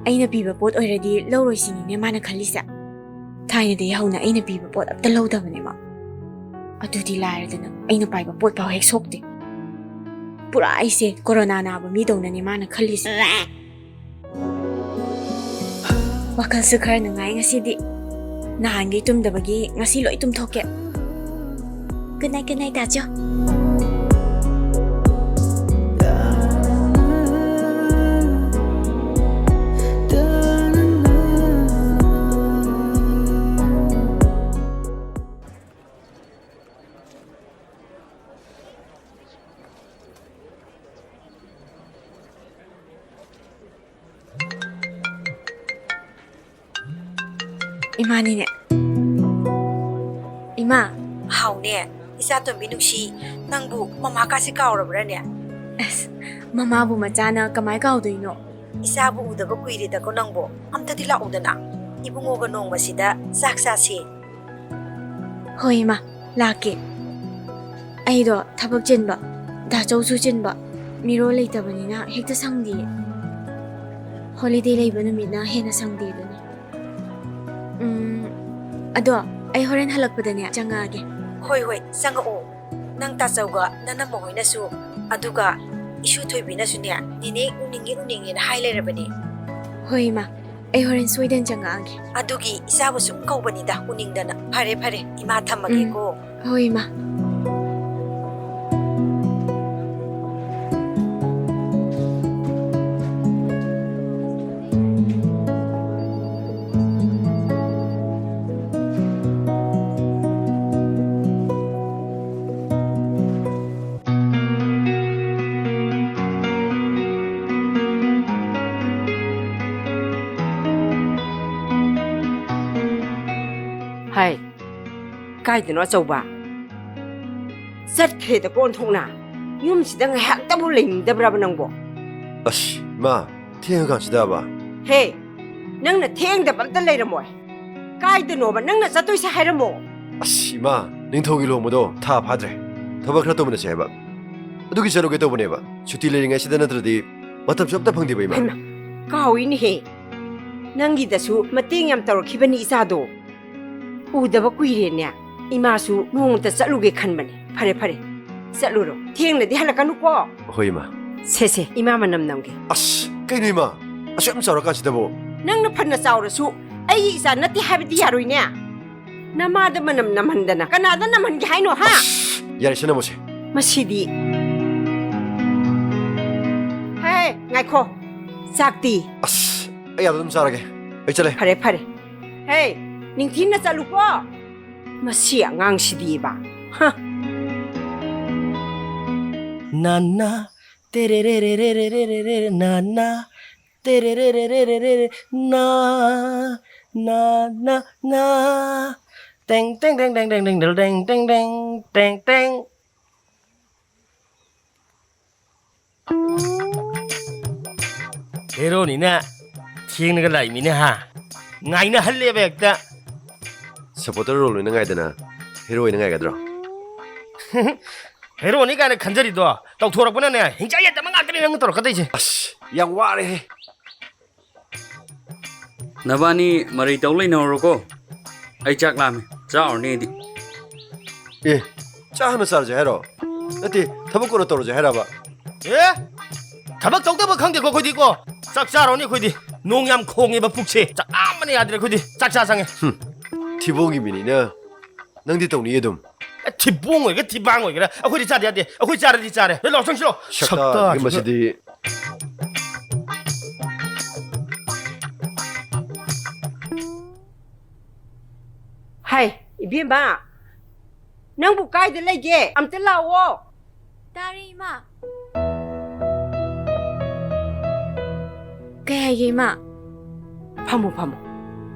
ꯑꯩꯅ ꯄꯤꯕ ꯄꯣꯠ ꯑꯣꯏꯔꯗꯤ ꯂꯧꯔꯣꯏ ꯁꯤꯅꯤꯅꯦ ꯃꯥꯅ ꯈꯜꯂꯤꯁꯦ꯫ ꯊꯥꯏꯅꯗꯒꯤ ꯍꯧꯅ ꯑꯩꯅ ꯄꯤꯕ ꯄꯣꯠ ꯑꯝꯇ ꯂꯧꯗꯕꯅꯦ ꯃꯥ꯫ ꯑꯗꯨꯗꯤ ꯂꯥꯏꯔꯗꯅ ꯑꯩꯅ ꯄꯥꯏꯕ ꯄꯣꯠ ꯐꯥꯎ ꯍꯦꯛ ꯁꯣꯛꯇꯦ꯫ ꯄꯨꯔꯥ ꯑꯩꯁꯦ ꯀꯣꯔꯣꯅꯥ ꯅꯥꯕ ꯃꯤꯗꯧꯅꯅꯦ ꯃꯥꯅ ꯈꯜꯂꯤꯁꯦ꯫ ꯋꯥꯈꯜꯁꯨ ꯈꯔ ꯅꯨꯡꯉꯥꯏ ꯉꯁꯤꯗꯤ꯫ ꯅꯍꯥꯟꯒꯩ ꯇꯨꯝꯗꯕꯒꯤ ꯉꯁꯤ ꯂꯣꯏ ꯇꯨꯝꯊꯣꯛꯀꯦ꯫ Good night, good night, ꯇꯥꯆꯧ꯫ ꯏꯃꯥꯅꯤꯅꯦ꯫ ꯏꯃꯥ꯫ ꯍꯥꯎꯅꯦ, ꯏꯆꯥ ꯇꯣꯝꯕꯤ ꯅꯨꯡꯁꯤ, ꯅꯪꯕꯨ ꯃꯃꯥ ꯀꯥꯁꯦ ꯀꯥꯎꯔꯕ꯭ꯔꯥꯅꯦ? ꯑꯁ, ꯃꯃꯥꯕꯨ ꯃꯆꯥꯅ ꯀꯃꯥꯏ ꯀꯥꯎꯗꯣꯏꯅꯣ? ꯏꯆꯥꯕꯨ ꯎꯗꯕ ꯀꯨꯏꯔꯦꯗꯀꯣ ꯅꯪꯕꯨ꯫ ꯑꯝꯇꯗꯤ ꯂꯥꯛꯎꯗꯅ꯫ ꯏꯕꯨꯡꯉꯣꯒ ꯅꯣꯡꯃꯁꯤꯗ ꯆꯥꯛ ꯆꯥꯁꯦ꯫ ꯍꯣꯏ ꯏꯃꯥ, ꯂꯥꯛꯀꯦ꯫ ꯑꯩꯗꯣ ꯊꯕꯛ ꯆꯤꯟꯕ, ꯗꯥꯆꯧꯁꯨ ꯆꯤꯟꯕ, ꯃꯤꯔꯣꯜ ꯂꯩꯇꯕꯅꯤꯅ ꯍꯦꯛꯇ ꯁꯪꯗꯤꯌꯦ꯫ Holiday ꯂꯩꯕ ꯅꯨꯃꯤꯠꯅ ꯍꯦꯟꯅ ꯁꯪꯗꯦꯗꯨꯅꯤ꯫ ꯎꯝ, ꯑꯗꯣ ꯑꯩ ꯍꯣꯔꯦꯟ ꯍꯜꯂꯛꯄꯗꯅꯦ ꯆꯪꯉꯛꯑꯒꯦ꯫ ꯍꯣꯏ, ꯍꯣꯏ, ꯆꯪꯉꯛꯑꯣ꯫ ꯅꯪ ꯇꯥꯆꯧꯒ ꯅꯅꯝꯃ ꯍꯣꯏꯅꯁꯨ, ꯑꯗꯨꯒ ꯏꯁꯨ ꯊꯣꯏꯕꯤꯅꯁꯨꯅꯦ, ꯅꯦꯅꯦ ꯎꯅꯤꯡꯉꯤ ꯎꯅꯤꯡꯉꯦꯅ ꯍꯥꯏ ꯂꯩꯔꯕꯅꯦ꯫ ꯍꯣꯏ ꯏꯃꯥ, ꯑꯩ ꯍꯣꯔꯦꯟ ꯁꯣꯏꯗꯅ ꯆꯪꯉꯛꯑꯒꯦ꯫ ꯑꯗꯨꯒꯤ ꯏꯆꯥꯕꯨ ꯁꯨꯝ ꯀꯧꯕꯅꯤꯗ, ꯎꯅꯤꯡꯗꯅ꯫ ꯐꯔꯦ, ꯐꯔꯦ, ꯏꯃꯥ ꯊꯝꯃꯒꯦꯀꯣ꯫ ꯎꯝ, ꯍꯣꯏ ꯏꯃꯥ꯫ ꯍꯥꯏ, ꯀꯥꯏꯗꯅꯣ ꯑꯆꯧꯕ? ꯆꯠꯈ꯭ꯔꯦꯗꯀꯣ ꯑꯣꯟꯊꯣꯛꯅ꯫ ꯌꯨꯝꯁꯤꯗ ꯉꯥꯏꯍꯥꯛꯇꯕꯨ ꯂꯩꯅꯤꯡꯗꯕ꯭ꯔꯕ ꯅꯪꯕꯣ? ꯑꯁ, ꯏꯃꯥ, ꯊꯦꯡꯉꯀꯥꯟꯁꯤꯗꯕ꯫ ꯍꯦ, ꯅꯪꯅ ꯊꯦꯡꯗꯕ ꯑꯝꯇ ꯂꯩꯔꯝꯃꯣꯏ꯫ ꯀꯥꯏꯗꯅꯣꯕ ꯅꯪꯅ ꯆꯠꯇꯣꯏꯁꯦ ꯍꯥꯏꯔꯝꯃꯣ꯫ ꯑꯁ, ꯏꯃꯥ, ꯅꯤꯡꯊꯧꯒꯤ ꯂꯨꯍꯣꯡꯕꯗꯣ ꯊꯥ ꯐꯥꯗ꯭ꯔꯦ꯫ ꯊꯕꯛ ꯈꯔ ꯇꯧꯃꯤꯟꯅꯁꯦ ꯍꯥꯏꯕ꯫ ꯑꯗꯨꯒꯤ ꯆꯠꯂꯨꯒꯦ ꯇꯧꯕꯅꯦꯕ꯫ ꯁꯨꯇꯤ ꯂꯩꯔꯤꯉꯩꯁꯤꯗ ꯅꯠꯇ꯭ꯔꯗꯤ ꯃꯇꯝꯁꯨ ꯑꯝꯇ ꯐꯪꯗꯦꯕ, ꯏꯃꯥ꯫ ꯍꯩꯃꯥ, ꯀꯥꯎꯏꯅꯦꯍꯦ꯫ ꯅꯪꯒꯤꯗꯁꯨ ꯃꯇꯦꯡ ꯌꯥꯝ ꯇꯧꯔꯛꯈꯤꯕꯅꯤ ꯏꯆꯥꯗꯣ꯫ ꯎꯗꯕ ꯀꯨꯏꯔꯦꯅꯦ꯫ ꯏꯃꯥꯁꯨ ꯅꯣꯡꯃꯇ ꯆꯠꯂꯨꯒꯦ ꯈꯟꯕꯅꯦ꯫ ꯐꯔꯦ, ꯐꯔꯦ꯫ ꯆꯠꯂꯨꯔꯣ꯫ ꯊꯦꯡꯅꯗꯤ ꯍꯜꯂꯛꯀꯅꯨꯀꯣ꯫ ꯍꯣꯏ, ꯏꯃꯥ꯫ ꯁꯦ, ꯁꯦ, ꯏꯃꯥ ꯃꯅꯝ ꯅꯝꯒꯦ꯫ ꯑꯁ, ꯀꯩꯅꯣ, ꯏꯃꯥ? ꯑꯁꯨꯛ ꯌꯥꯝ ꯆꯥꯎꯔꯀꯥꯟꯁꯤꯗꯕꯨ? ꯅꯪꯅ ꯐꯅ ꯆꯥꯎꯔꯁꯨ ꯑꯩꯒꯤ ꯏꯆꯥ ꯅꯠꯇꯦ ꯍꯥꯏꯕꯗꯤ ꯌꯥꯔꯣꯏꯅꯦ꯫ ꯅꯃꯥꯗ ꯃꯅꯝ ꯅꯝꯍꯟꯗꯅ ꯀꯅꯥꯗ ꯅꯝꯍꯟꯒꯦ ꯍꯥꯏꯅꯣ, ꯍꯥ? ꯑꯁ, ꯌꯥꯔꯦ, ꯁꯦ, ꯅꯝꯃꯣꯁꯦ꯫ ꯃꯁꯤꯗꯤ꯫ ꯍꯦ, ꯉꯥꯏꯈꯣ꯫ ꯆꯥꯛꯇꯤ? ꯑꯁ, ꯑꯩ ꯑꯥꯗ ꯑꯗꯨꯝ ꯆꯥꯔꯒꯦ꯫ ꯑꯩ ꯆꯠꯂꯦ꯫ ꯐꯔꯦ, ꯐꯔꯦ꯫ ꯍꯦ, ꯅꯤꯡꯊꯤꯅ ꯆꯠꯂꯨꯀꯣ꯫ ꯃꯁꯤ ꯑꯉꯥꯡꯁꯤꯗꯤꯕ꯫ ꯍ꯫ ꯅꯥꯅꯥ, ꯇꯦꯔꯦꯔꯦꯔꯦꯔꯦꯔꯦꯔꯦꯔꯦ, ꯅꯥꯅꯥ, ꯇꯦꯔꯦꯔꯦꯔꯦꯔꯦꯔꯦꯔꯦ, ꯅꯥ, ꯅꯥ, ꯅꯥ, ꯅꯥ꯫ ꯇꯦꯡ, ꯇꯦꯡ, ꯇꯦꯡ꯫ ꯍꯦꯔꯣꯅꯤꯅ ꯊꯦꯡꯅꯒ ꯂꯥꯛꯏꯃꯤꯅꯦ ꯍꯥ꯫ ꯉꯥꯏꯅꯍꯜꯂꯦꯕ ꯍꯦꯛꯇ꯫ ꯁꯄꯣꯔꯇꯔ ꯔꯣꯜ ꯑꯣꯏꯅ ꯉꯥꯏꯗꯅ ꯍꯦꯔꯣ ꯑꯣꯏꯅ ꯉꯥꯏꯒꯗ꯭ꯔꯣ? ꯍꯦꯔꯣꯅꯤ ꯀꯥꯏꯅ ꯈꯟꯖꯔꯤꯗꯣ ꯇꯧꯊꯣꯔꯛꯄꯅꯅꯦ ꯍꯤꯡꯆꯥꯏ ꯌꯥꯏꯇꯕ ꯉꯥꯛꯇꯅꯦ ꯅꯪ ꯇꯧꯔꯛꯀꯗꯣꯏꯁꯦ꯫ ꯑꯁ, ꯌꯥꯝ ꯋꯥꯔꯦꯍꯦ꯫ ꯅꯕꯥꯅꯤ ꯃꯔꯩ ꯇꯧ ꯂꯩꯅꯧꯔꯣꯀꯣ꯫ ꯑꯩ ꯆꯥꯛ ꯂꯥꯝꯃꯦ, ꯆꯥꯔꯨꯔꯅꯤ ꯑꯩꯗꯤ꯫ ꯑꯦ, ꯆꯥꯛ ꯍꯥꯟꯅ ꯆꯥꯔꯁꯦ ꯍꯥꯏꯔꯣ? ꯅꯠꯇꯦ, ꯊꯕꯛ ꯀꯣꯟꯅ ꯇꯧꯔꯁꯦ ꯍꯥꯏꯔꯕ? ꯑꯦ, ꯊꯕꯛ ꯇꯧꯗꯕ ꯈꯪꯗꯦꯀꯣ ꯑꯩꯈꯣꯏꯗꯤꯀꯣ꯫ ꯆꯥꯛ ꯆꯥꯔꯨꯔꯅꯤ ꯑꯩꯈꯣꯏꯗꯤ꯫ ꯅꯣꯡ ꯌꯥꯝ ꯈꯣꯡꯉꯦꯕ ꯄꯨꯛꯁꯦ꯫ ꯆꯥꯛ ꯂꯥꯝꯕꯅ ꯌꯥꯗ꯭ꯔꯦ ꯑꯩꯈꯣꯏꯗꯤ꯫ ꯆꯥꯛ ꯆꯥ ꯆꯪꯉꯦ꯫ ꯍꯨꯝ, ꯊꯤꯕꯣꯡꯒꯤ ꯃꯤꯅꯤꯅ ꯅꯪꯗꯤ ꯇꯧꯅꯤ ꯑꯗꯨꯝ꯫ ꯑꯦ, ꯊꯤꯕꯣꯡ ꯑꯣꯏꯒꯦꯔꯥ ꯊꯤꯕꯥꯡ ꯑꯣꯏꯒꯦꯔꯥ ꯑꯩꯈꯣꯏꯗꯤ ꯆꯥꯗ ꯌꯥꯗꯦ꯫ ꯑꯩꯈꯣꯏ ꯆꯥꯔꯗꯤ ꯆꯥꯔꯦ꯫ ꯑꯦ, ꯂꯥꯎ ꯆꯪꯁꯤꯂꯣ꯫ ꯁꯛꯇꯥꯁꯤꯒ ꯁꯛꯇꯥꯁꯤꯒ꯫ ꯃꯁꯤꯗꯤ꯫ ꯍꯥꯏ, ꯏꯕꯦꯝꯃ, ꯅꯪꯕꯨ ꯀꯥꯏꯗ ꯂꯩꯒꯦ? ꯑꯝꯇ ꯂꯥꯛꯑꯣ꯫ ꯇꯥꯔꯦ, ꯏꯃꯥ꯫ ꯀꯩ ꯍꯥꯏꯒꯦ, ꯏꯃꯥ? ꯐꯝꯃꯨ, ꯐꯝꯃꯨ꯫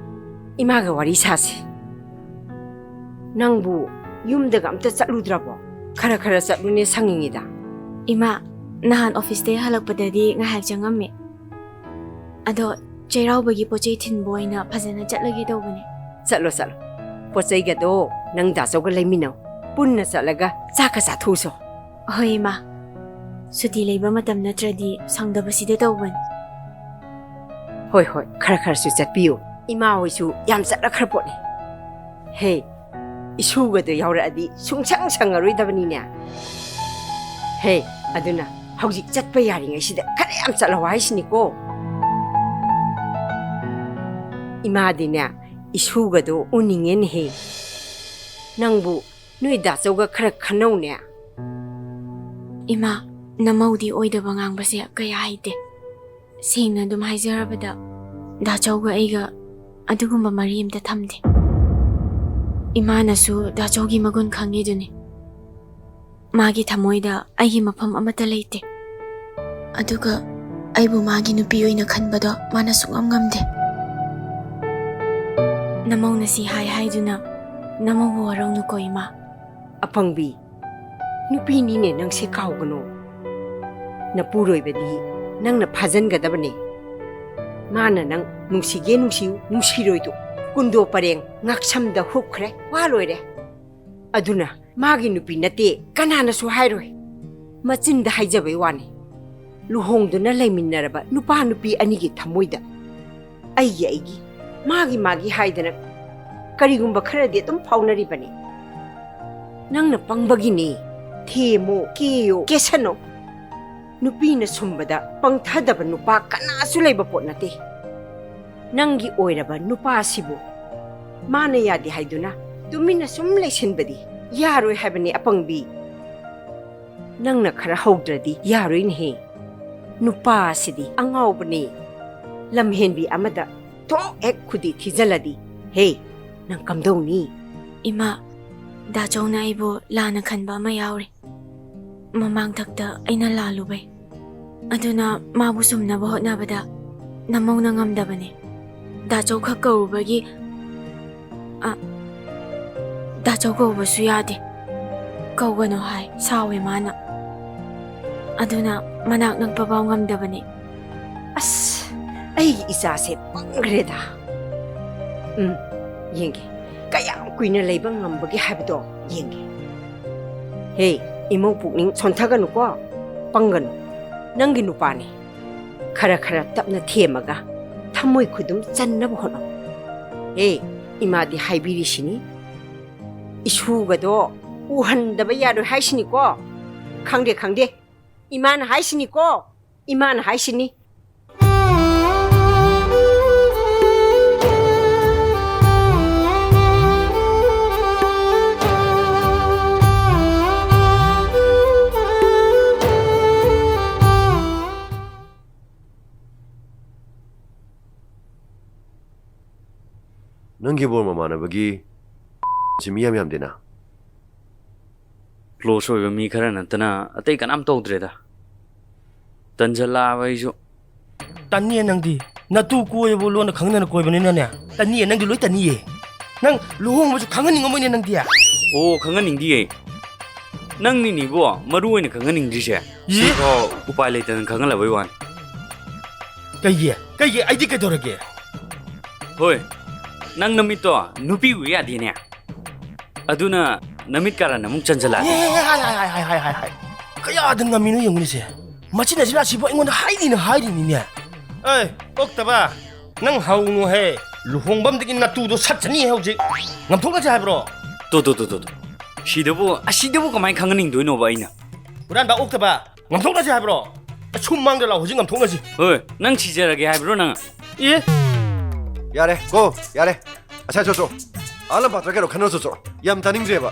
ꯏꯃꯥꯒ ꯋꯥꯔꯤ ꯁꯥꯁꯤ꯫ ꯅꯪꯕꯨ ꯌꯨꯝꯗꯒ ꯑꯝꯇ ꯆꯠꯂꯨꯗ꯭ꯔꯕꯣ? ꯈꯔ ꯈꯔ ꯆꯠꯂꯨꯅꯦ ꯁꯪꯉꯤꯉꯩꯗ꯫ ꯏꯃꯥ, ꯅꯍꯥꯟ ꯑꯣꯐꯤꯁꯇꯩ ꯍꯜꯂꯛꯄꯗꯗꯤ ꯉꯥꯏꯍꯥꯛ ꯆꯪꯉꯝꯃꯦ꯫ ꯑꯗꯣ ꯆꯩꯔꯥꯎꯕꯒꯤ ꯄꯣꯠꯆꯩ ꯊꯤꯟꯕ ꯑꯣꯏꯅ ꯐꯖꯅ ꯆꯠꯂꯒꯦ ꯇꯧꯕꯅꯦ꯫ ꯆꯠꯂꯣ, ꯆꯠꯂꯣ꯫ ꯄꯣꯠꯆꯩꯒꯗꯣ ꯅꯪ ꯗꯥꯆꯧꯒ ꯂꯩꯃꯤꯟꯅꯧ꯫ ꯄꯨꯟꯅ ꯆꯠꯂꯒ ꯆꯥꯛꯀ ꯆꯥꯊꯣꯛꯎꯁꯣ꯫ ꯍꯣꯏ, ꯏꯃꯥ꯫ ꯁꯨꯇꯤ ꯂꯩꯕ ꯃꯇꯝ ꯅꯠꯇ꯭ꯔꯗꯤ ꯁꯪꯗꯕꯁꯤꯗ ꯇꯧꯕꯅꯤ꯫ ꯍꯣꯏ, ꯍꯣꯏ, ꯈꯔ ꯈꯔꯁꯨ ꯆꯠꯄꯤꯌꯨ꯫ ꯏꯃꯥ ꯍꯣꯏꯁꯨ ꯌꯥꯝ ꯆꯠꯂꯛꯈ꯭ꯔ ꯄꯣꯠꯅꯤ꯫ ꯍꯦ, ꯏꯁꯨꯒꯗꯣ ꯌꯥꯎꯔꯛꯑꯗꯤ ꯁꯨꯡꯁꯪ ꯁꯪꯉꯔꯣꯏꯗꯕꯅꯤꯅꯦ꯫ ꯍꯦ, ꯑꯗꯨꯅ ꯍꯧꯖꯤꯛ ꯆꯠꯄ ꯌꯥꯔꯤꯉꯩꯁꯤꯗ ꯈꯔ ꯌꯥꯝ ꯆꯠꯍꯧ ꯍꯥꯏꯁꯤꯅꯤꯀꯣ꯫ ꯏꯃꯥꯗꯤꯅꯦ, ꯏꯁꯨꯒꯗꯣ ꯎꯅꯤꯡꯉꯦꯅꯦꯍꯦ꯫ ꯅꯪꯕꯨ ꯅꯣꯏ ꯗꯥꯆꯧꯒ ꯈꯔ ꯈꯟꯅꯧꯅꯦ꯫ ꯏꯃꯥ, ꯅꯃꯧꯗꯤ ꯑꯣꯏꯗꯕ ꯉꯥꯡꯕꯁꯦ ꯀꯌꯥ ꯍꯩꯇꯦ꯫ ꯁꯦꯡꯅ ꯑꯗꯨꯝ ꯍꯥꯏꯖꯔꯕꯗ, ꯗꯥꯆꯧꯒ ꯑꯩꯒ ꯑꯗꯨꯒꯨꯝꯕ ꯃꯔꯤ ꯑꯝꯇ ꯊꯝꯗꯦ꯫ ꯏꯃꯥꯅꯁꯨ ꯗꯥꯆꯧꯒꯤ ꯃꯒꯨꯟ ꯈꯪꯉꯤꯗꯨꯅꯤ꯫ ꯃꯥꯒꯤ ꯊꯃꯣꯏꯗ ꯑꯩꯒꯤ ꯃꯐꯝ ꯑꯃꯠꯇ ꯂꯩꯇꯦ꯫ ꯑꯗꯨꯒ ꯑꯩꯕꯨ ꯃꯥꯒꯤ ꯅꯨꯄꯤ ꯑꯣꯏꯅ ꯈꯟꯕꯗꯣ ꯃꯥꯅ ꯁꯨꯡꯉꯝ ꯉꯝꯗꯦ꯫ ꯅꯃꯧꯅ ꯁꯤ ꯍꯥꯏ ꯍꯥꯏꯗꯨꯅ ꯅꯃꯧꯕꯨ ꯋꯥꯔꯧꯅꯨꯀꯣ, ꯏꯃꯥ꯫ ꯑꯄꯪꯕꯤ, ꯅꯨꯄꯤꯅꯤꯅꯦ ꯅꯪꯁꯦ, ꯀꯥꯎꯒꯅꯨ꯫ ꯅꯄꯨꯔꯣꯏꯕꯗꯤ ꯅꯪꯅ ꯐꯥꯖꯟꯒꯗꯕꯅꯦ꯫ ꯃꯥꯅ ꯅꯪ ꯅꯨꯡꯁꯤꯒꯦ ꯅꯨꯡꯁꯤꯌꯨ, ꯅꯨꯡꯁꯤꯔꯣꯏꯗꯨ ꯀꯨꯟꯗꯣ ꯄꯔꯦꯡ ꯉꯥꯛꯁꯝꯗ ꯍꯨꯛꯈ꯭ꯔꯦ, ꯋꯥ ꯂꯣꯏꯔꯦ꯫ ꯑꯗꯨꯅ ꯃꯥꯒꯤ ꯅꯨꯄꯤ ꯅꯠꯇꯦ, ꯀꯅꯥꯅꯁꯨ ꯍꯥꯏꯔꯣꯏ꯫ ꯃꯆꯤꯟꯗ ꯍꯥꯏꯖꯕꯩ ꯋꯥꯅꯤ꯫ ꯂꯨꯍꯣꯡꯗꯨꯅ ꯂꯩꯃꯤꯟꯅꯔꯕ ꯅꯨꯄꯥ ꯅꯨꯄꯤ ꯑꯅꯤꯒꯤ ꯊꯃꯣꯏꯗ ꯑꯩꯒꯤ ꯑꯩꯒꯤ, ꯃꯥꯒꯤ ꯃꯥꯒꯤ ꯍꯥꯏꯗꯅ ꯀꯔꯤꯒꯨꯝꯕ ꯈꯔꯗꯤ ꯑꯗꯨꯝ ꯐꯥꯎꯅꯔꯤꯕꯅꯤ꯫ ꯅꯪꯅ ꯄꯪꯕꯒꯤꯅꯦ꯫ ꯊꯦꯝꯃꯣ, ꯀꯦꯌꯣ, ꯀꯦꯁꯟꯅꯣ꯫ ꯅꯨꯄꯤꯅ ꯁꯨꯝꯕꯗ ꯄꯪꯊꯗꯕ ꯅꯨꯄꯥ ꯀꯅꯥꯁꯨ ꯂꯩꯕ ꯄꯣꯠ ꯅꯠꯇꯦ꯫ ꯅꯪꯒꯤ ꯑꯣꯏꯔꯕ ꯅꯨꯄꯥꯁꯤꯕꯨ ꯃꯥꯅ ꯌꯥꯗꯦ ꯍꯥꯏꯗꯨꯅ ꯇꯨꯃꯤꯟꯅ ꯁꯨꯝ ꯂꯩꯁꯤꯟꯕꯗꯤ ꯌꯥꯔꯣꯏ ꯍꯥꯏꯕꯅꯤ, ꯑꯄꯪꯕꯤ꯫ ꯅꯪꯅ ꯈꯔ ꯍꯧꯗ꯭ꯔꯗꯤ ꯌꯥꯔꯣꯏꯅꯦꯍꯦ꯫ ꯅꯨꯄꯥꯁꯤꯗꯤ ꯑꯉꯥꯎꯕꯅꯦ꯫ ꯂꯝꯍꯦꯟꯕꯤ ꯑꯃꯗ ꯊꯣꯛ ꯍꯦꯛ ꯈꯨꯗꯤ ꯊꯤꯖꯜꯂꯗꯤ, ꯍꯦ, ꯅꯪ ꯀꯝꯗꯧꯅꯤ? ꯏꯃꯥ, ꯗꯥꯆꯧꯅ ꯑꯩꯕꯨ ꯂꯥꯟꯅ ꯈꯟꯕ ꯑꯃ ꯌꯥꯎꯔꯦ꯫ ꯃꯃꯥꯡꯊꯛꯇ ꯑꯩꯅ ꯂꯥꯜꯂꯨꯕꯩ꯫ ꯑꯗꯨꯅ ꯃꯥꯕꯨ ꯁꯨꯝꯅꯕ ꯍꯣꯠꯅꯕꯗ ꯅꯃꯧꯅ ꯉꯝꯗꯕꯅꯦ꯫ ꯗꯥꯆꯧ ꯈꯛ ꯀꯧꯔꯨꯕꯒꯤ, ꯑ, ꯗꯥꯆꯧ ꯀꯧꯕꯁꯨ ꯌꯥꯗꯦ꯫ ꯀꯧꯒꯅꯨ ꯍꯥꯏ, ꯁꯥꯎꯋꯦ ꯃꯥꯅ꯫ ꯑꯗꯨꯅ ꯃꯅꯥꯛ ꯅꯛꯄ ꯐꯥꯎ ꯉꯝꯗꯕꯅꯤ꯫ ꯑꯁ, ꯑꯩꯒꯤ ꯏꯆꯥꯁꯦ ꯄꯪꯈ꯭ꯔꯦꯗ꯫ ꯎꯝ, ꯌꯦꯡꯒꯦ꯫ ꯀꯌꯥꯝ ꯀꯨꯏꯅ ꯂꯩꯕ ꯉꯝꯕꯒꯦ ꯍꯥꯏꯕꯗꯣ ꯌꯦꯡꯒꯦ꯫ ꯍꯦ, ꯏꯃꯧ ꯄꯨꯛꯅꯤꯡ ꯁꯣꯟꯊꯒꯅꯨꯀꯣ꯫ ꯄꯪꯒꯅꯨ꯫ ꯅꯪꯒꯤ ꯅꯨꯄꯥꯅꯤ꯫ ꯈꯔ ꯈꯔ ꯇꯞꯅ ꯊꯦꯝꯃꯒ ꯊꯃꯣꯏ ꯈꯨꯗꯨꯝ ꯆꯟꯅꯕ ꯍꯣꯠꯅꯧ꯫ ꯍꯦ, ꯏꯃꯥꯗꯤ ꯍꯥꯏꯕꯤꯔꯤꯁꯤꯅꯤ꯫ ꯏꯁꯨꯒꯗꯣ ꯎꯍꯟꯗꯕ ꯌꯥꯔꯣꯏ ꯍꯥꯏꯁꯤꯅꯤꯀꯣ꯫ ꯈꯪꯗꯦ, ꯈꯪꯗꯦ꯫ ꯏꯃꯥꯅ ꯍꯥꯏꯁꯤꯅꯤꯀꯣ꯫ ꯏꯃꯥꯅ ꯍꯥꯏꯁꯤꯅꯤ꯫ ꯅꯪꯒꯤ ꯕꯣꯔ ꯃꯃꯥꯟꯅꯕꯒꯤ ꯁꯤ ꯃꯤ ꯌꯥꯝ ꯌꯥꯝꯗꯦꯅ꯫ ꯀ꯭ꯂꯣꯁ ꯑꯣꯏꯕ ꯃꯤ ꯈꯔ ꯅꯠꯇꯅ ꯑꯇꯩ ꯀꯅꯥꯝ ꯇꯧꯗ꯭ꯔꯦꯗ꯫ ꯇꯟꯖꯜꯂꯛꯑꯕ ꯑꯩꯁꯨ꯫ ꯇꯟꯅꯤꯌꯦ ꯅꯪꯗꯤ꯫ ꯅꯇꯨ ꯀꯣꯏꯕꯨ ꯂꯣꯟꯅ ꯈꯪꯅꯅ ꯀꯣꯏꯕꯅꯤꯅꯅꯦ꯫ ꯇꯟꯅꯤꯌꯦ ꯅꯪꯗꯤ, ꯂꯣꯏ ꯇꯟꯅꯤꯌꯦ꯫ ꯅꯪ ꯂꯨꯍꯣꯡꯕꯁꯨ ꯈꯪꯍꯟꯅꯤꯡꯉꯝꯃꯣꯏꯅꯦ ꯅꯪꯗꯤ꯫ ꯑꯣ, ꯈꯪꯍꯟꯅꯤꯡꯗꯤꯌꯦ꯫ ꯅꯪꯅꯤꯅꯦꯕꯣ ꯃꯔꯨ ꯑꯣꯏꯅ ꯈꯪꯍꯟꯅꯤꯡꯗ꯭ꯔꯤꯁꯦ꯫ ꯏ? ꯁꯤꯐꯥꯎ ꯎꯄꯥꯏ ꯂꯩꯇꯗꯅ ꯈꯪꯍꯜꯂꯕꯩ ꯋꯥꯅꯤ꯫ ꯀꯩꯒꯤ? ꯀꯩꯒꯤ? ꯑꯩꯗꯤ ꯀꯩꯗꯧꯔꯒꯦ? ꯍꯣꯏ, ꯅꯪ ꯅꯃꯤꯠꯇꯣ ꯅꯨꯄꯤ ꯎ ꯌꯥꯗꯦꯅꯦ꯫ ꯑꯗꯨꯅ ꯅꯃꯤꯠ ꯀꯥꯔꯟ ꯑꯃꯨꯛ ꯆꯟꯖꯜꯂꯛꯑꯗꯤ꯫ ꯑꯦ, ꯍꯥꯏ, ꯍꯥꯏ, ꯍꯥꯏ꯫ ꯀꯌꯥꯗ ꯉꯝꯃꯤꯅꯣ ꯌꯦꯡꯉꯨꯅꯦꯁꯦ꯫ ꯃꯆꯤꯟ ꯑꯁꯤꯅ ꯑꯁꯤꯕꯨ ꯑꯩꯉꯣꯟꯗ ꯍꯥꯏꯔꯤꯅ ꯍꯥꯏꯔꯤꯅꯤꯅꯦ꯫ ꯑꯦ, ꯑꯣꯛꯇꯕ, ꯅꯪ ꯍꯧꯅꯨꯍꯦ꯫ ꯂꯨꯍꯣꯡꯕꯝꯗꯒꯤ ꯅꯇꯨꯗꯣ ꯁꯠꯆꯅꯤ ꯍꯧꯖꯤꯛ꯫ ꯉꯝꯊꯣꯛꯅꯁꯦ ꯍꯥꯏꯕ꯭ꯔꯣ? ꯇꯣ, ꯇꯣ, ꯇꯣ, ꯇꯣ, ꯇꯣ꯫ ꯁꯤꯗꯕꯨ, ꯑꯁꯤꯗꯕꯨ ꯀꯃꯥꯏꯅ ꯈꯪꯍꯟꯅꯤꯡꯗꯣꯏꯅꯣꯕ ꯑꯩꯅ? ꯍꯨꯔꯥꯟꯕ ꯑꯣꯛꯇꯕ, ꯉꯝꯊꯣꯛꯅꯁꯦ ꯍꯥꯏꯕ꯭ꯔꯣ? ꯁꯨꯝ ꯃꯥꯡꯗ ꯂꯥꯛꯑꯣ, ꯍꯧꯖꯤꯛ ꯉꯝꯊꯣꯛꯅꯁꯤ꯫ ꯍꯣꯏ, ꯅꯪ ꯁꯤꯖꯔꯒꯦ ꯍꯥꯏꯕ꯭ꯔꯣ ꯅꯪ? ꯑꯦ? ꯌꯥꯔꯦ ꯀꯣ, ꯌꯥꯔꯦ꯫ ꯑꯁꯥ ꯆꯣꯆꯣ꯫ ꯑꯥ ꯂꯝꯄꯥꯛꯇ ꯀꯩꯅꯣ ꯈꯟꯅꯔꯣ ꯆꯣꯆꯣ꯫ ꯌꯥꯝ ꯇꯥꯅꯤꯡꯗ꯭ꯔꯦꯕ꯫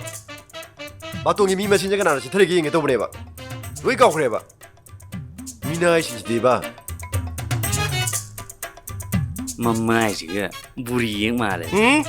ꯕꯥꯇꯣꯟꯒꯤ ꯃꯤ ꯃꯁꯤꯡꯁꯦ ꯀꯅꯥꯅ ꯆꯤꯊꯔꯤꯒꯦ ꯌꯦꯡꯒꯦ ꯇꯧꯕꯅꯦꯕ꯫ ꯂꯣꯏ ꯀꯥꯎꯈ꯭ꯔꯦꯕ꯫ ꯃꯤꯅꯥꯏꯁꯤꯡꯁꯤꯗꯤꯕ꯫ ꯃꯃꯥꯏꯁꯤꯒ ꯕꯨꯔꯤ ꯌꯦꯡ ꯃꯥꯜꯂꯦ꯫ ꯎꯝ?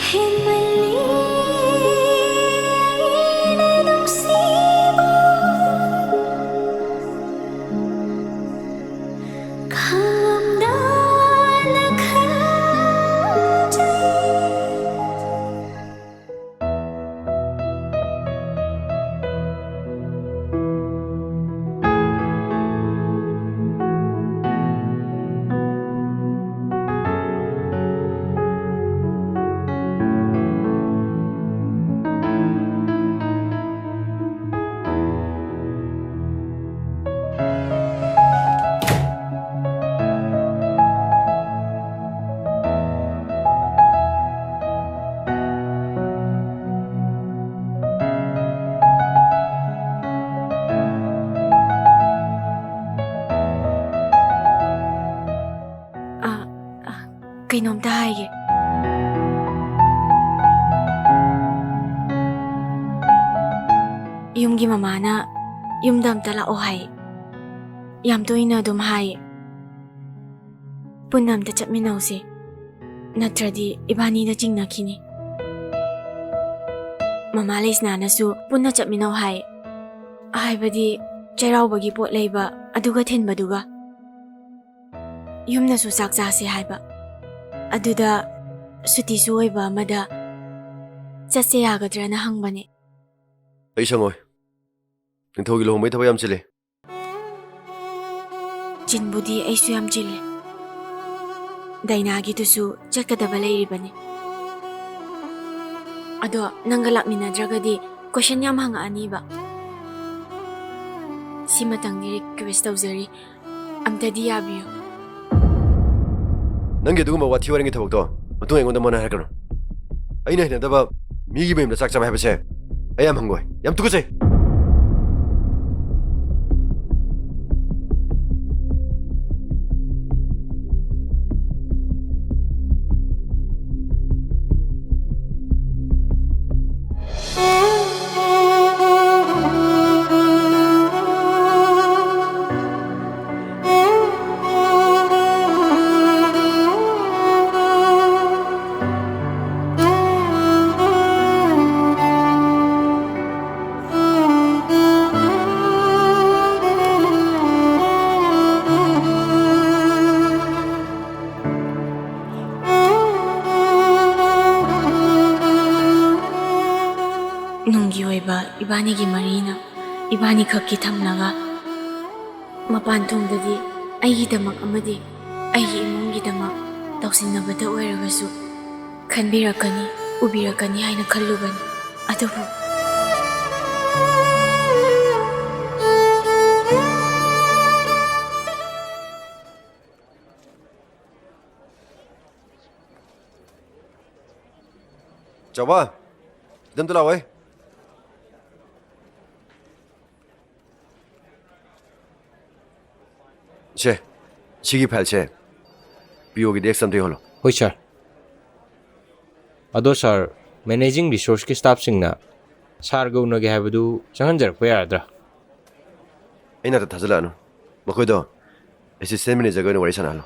ꯍꯦꯟꯃꯜꯂꯤ ꯑꯩꯅ ꯅꯨꯡꯁꯤꯕ ꯈꯪꯂꯝꯗꯅ ꯈꯟꯖꯩ꯫ ꯑ, ꯑ, ꯀꯩꯅꯣꯝꯇ ꯍꯥꯏꯒꯦ꯫ ꯌꯨꯝꯒꯤ ꯃꯃꯥꯅ ꯌꯨꯝꯗ ꯑꯝꯇ ꯂꯥꯛꯑꯣ ꯍꯥꯏ꯫ ꯌꯥꯝ ꯇꯣꯏꯅ ꯑꯗꯨꯝ ꯍꯥꯏ, "ꯄꯨꯟꯅ ꯑꯝꯇ ꯆꯠꯃꯤꯟꯅꯧꯁꯦ, ꯅꯠꯇ꯭ꯔꯗꯤ ꯏꯕꯥꯅꯤꯗ ꯆꯤꯡꯅꯈꯤꯅꯤ"꯫ ꯃꯃꯥ ꯂꯩꯁꯅꯥꯅꯁꯨ ꯄꯨꯟꯅ ꯆꯠꯃꯤꯟꯅꯧ ꯍꯥꯏ꯫ ꯍꯥꯏꯕꯗꯤ ꯆꯩꯔꯥꯎꯕꯒꯤ ꯄꯣꯠ ꯂꯩꯕ ꯑꯗꯨꯒ ꯊꯤꯟꯕꯗꯨꯒ꯫ ꯌꯨꯝꯅꯁꯨ ꯆꯥꯛ ꯆꯥꯁꯦ ꯍꯥꯏꯕ꯫ ꯑꯗꯨꯗ ꯁꯨꯇꯤꯁꯨ ꯑꯣꯏꯕ ꯑꯃꯗ ꯆꯠꯁꯦ ꯌꯥꯒꯗ꯭ꯔꯅ ꯍꯪꯕꯅꯦ꯫ ꯑꯩ ꯁꯪꯉꯣꯏ꯫ ꯅꯤꯡꯊꯧꯒꯤ ꯂꯨꯍꯣꯡꯕꯩ ꯊꯕꯛ ꯌꯥꯝ ꯆꯤꯜꯂꯤ꯫ ꯆꯤꯟꯕꯨꯗꯤ ꯑꯩꯁꯨ ꯌꯥꯝ ꯆꯤꯜꯂꯤ꯫ ꯗꯥꯏꯅꯥꯒꯤꯗꯨꯁꯨ ꯆꯠꯀꯗꯕ ꯂꯩꯔꯤꯕꯅꯤ꯫ ꯑꯗꯣ ꯅꯪꯒ ꯂꯥꯛꯃꯤꯟꯅꯗ꯭ꯔꯒꯗꯤ ꯀꯣꯏꯁꯟ ꯌꯥꯝ ꯍꯪꯉꯛꯑꯅꯤꯕ꯫ ꯁꯤꯃꯇꯪꯗꯤ ꯔꯤꯀ꯭ꯋꯦꯁ ꯇꯧꯖꯔꯤ, ꯑꯝꯇꯗꯤ ꯌꯥꯕꯤꯌꯨ꯫ ꯅꯪꯒꯤ ꯑꯗꯨꯒꯨꯝꯕ ꯋꯥꯊꯤ ꯋꯥꯔꯦꯝꯒꯤ ꯊꯕꯛꯇꯣ ꯃꯇꯨꯡ ꯑꯩꯉꯣꯟꯗ ꯃꯣꯟ ꯍꯥꯏꯔꯛꯀꯅꯨ꯫ ꯑꯩꯅ ꯍꯩꯅꯗꯕ ꯃꯤꯒꯤ ꯃꯌꯨꯝꯗ ꯆꯥꯛ ꯆꯥꯕ ꯍꯥꯏꯕꯁꯦ ꯑꯩ ꯌꯥꯝ ꯍꯪꯒꯣꯏ, ꯌꯥꯝ ꯇꯨꯀꯠꯆꯩ꯫ ꯏꯕꯥꯅꯤꯒꯤ ꯃꯔꯤꯅ ꯏꯕꯥꯅꯤꯈꯛꯀꯤ ꯊꯝꯂꯒ, ꯃꯄꯥꯟ ꯊꯣꯡꯗꯗꯤ ꯑꯩꯒꯤꯗꯃꯛ ꯑꯃꯗꯤ ꯑꯩꯒꯤ ꯏꯃꯨꯡꯒꯤꯗꯃꯛ ꯇꯧꯁꯤꯟꯅꯕꯇ ꯑꯣꯏꯔꯕꯁꯨ ꯈꯟꯕꯤꯔꯛꯀꯅꯤ, ꯎꯕꯤꯔꯛꯀꯅꯤ ꯍꯥꯏꯅ ꯈꯜꯂꯨꯕꯅꯤ꯫ ꯑꯗꯨꯕꯨ ꯆꯥꯎꯕ, ꯈꯤꯇꯪ ꯑꯝꯇ ꯂꯥꯛꯑꯣꯍꯦ꯫ ꯁꯦ, ꯁꯤꯒꯤ ꯐꯥꯏꯜꯁꯦ ꯄꯤ ꯑꯣꯒꯤ ꯗꯦꯁꯛꯇ ꯑꯝꯇ ꯌꯧꯍꯜꯂꯣ꯫ ꯍꯣꯏ, ꯁꯥꯔ꯫ ꯑꯗꯣ, ꯁꯥꯔ, ꯃꯦꯅꯦꯖꯤꯡ ꯔꯤꯁꯣꯔꯁꯀꯤ ꯁ꯭ꯇꯥꯐꯁꯤꯡꯅ ꯁꯥꯔꯒ ꯎꯅꯒꯦ ꯍꯥꯏꯕꯗꯨ ꯆꯪꯍꯟꯖꯔꯛꯄ ꯌꯥꯔꯗ꯭ꯔꯥ? ꯑꯩ ꯅꯥꯛꯇ ꯊꯥꯖꯤꯜꯂꯛꯑꯅꯨ꯫ ꯃꯈꯣꯏꯗꯣ ꯑꯦꯁꯤꯁꯇꯦꯟ ꯃꯦꯅꯦꯖꯔꯒ ꯑꯣꯏꯅ ꯋꯥꯔꯤ ꯁꯥꯟꯅꯍꯜꯂꯣ꯫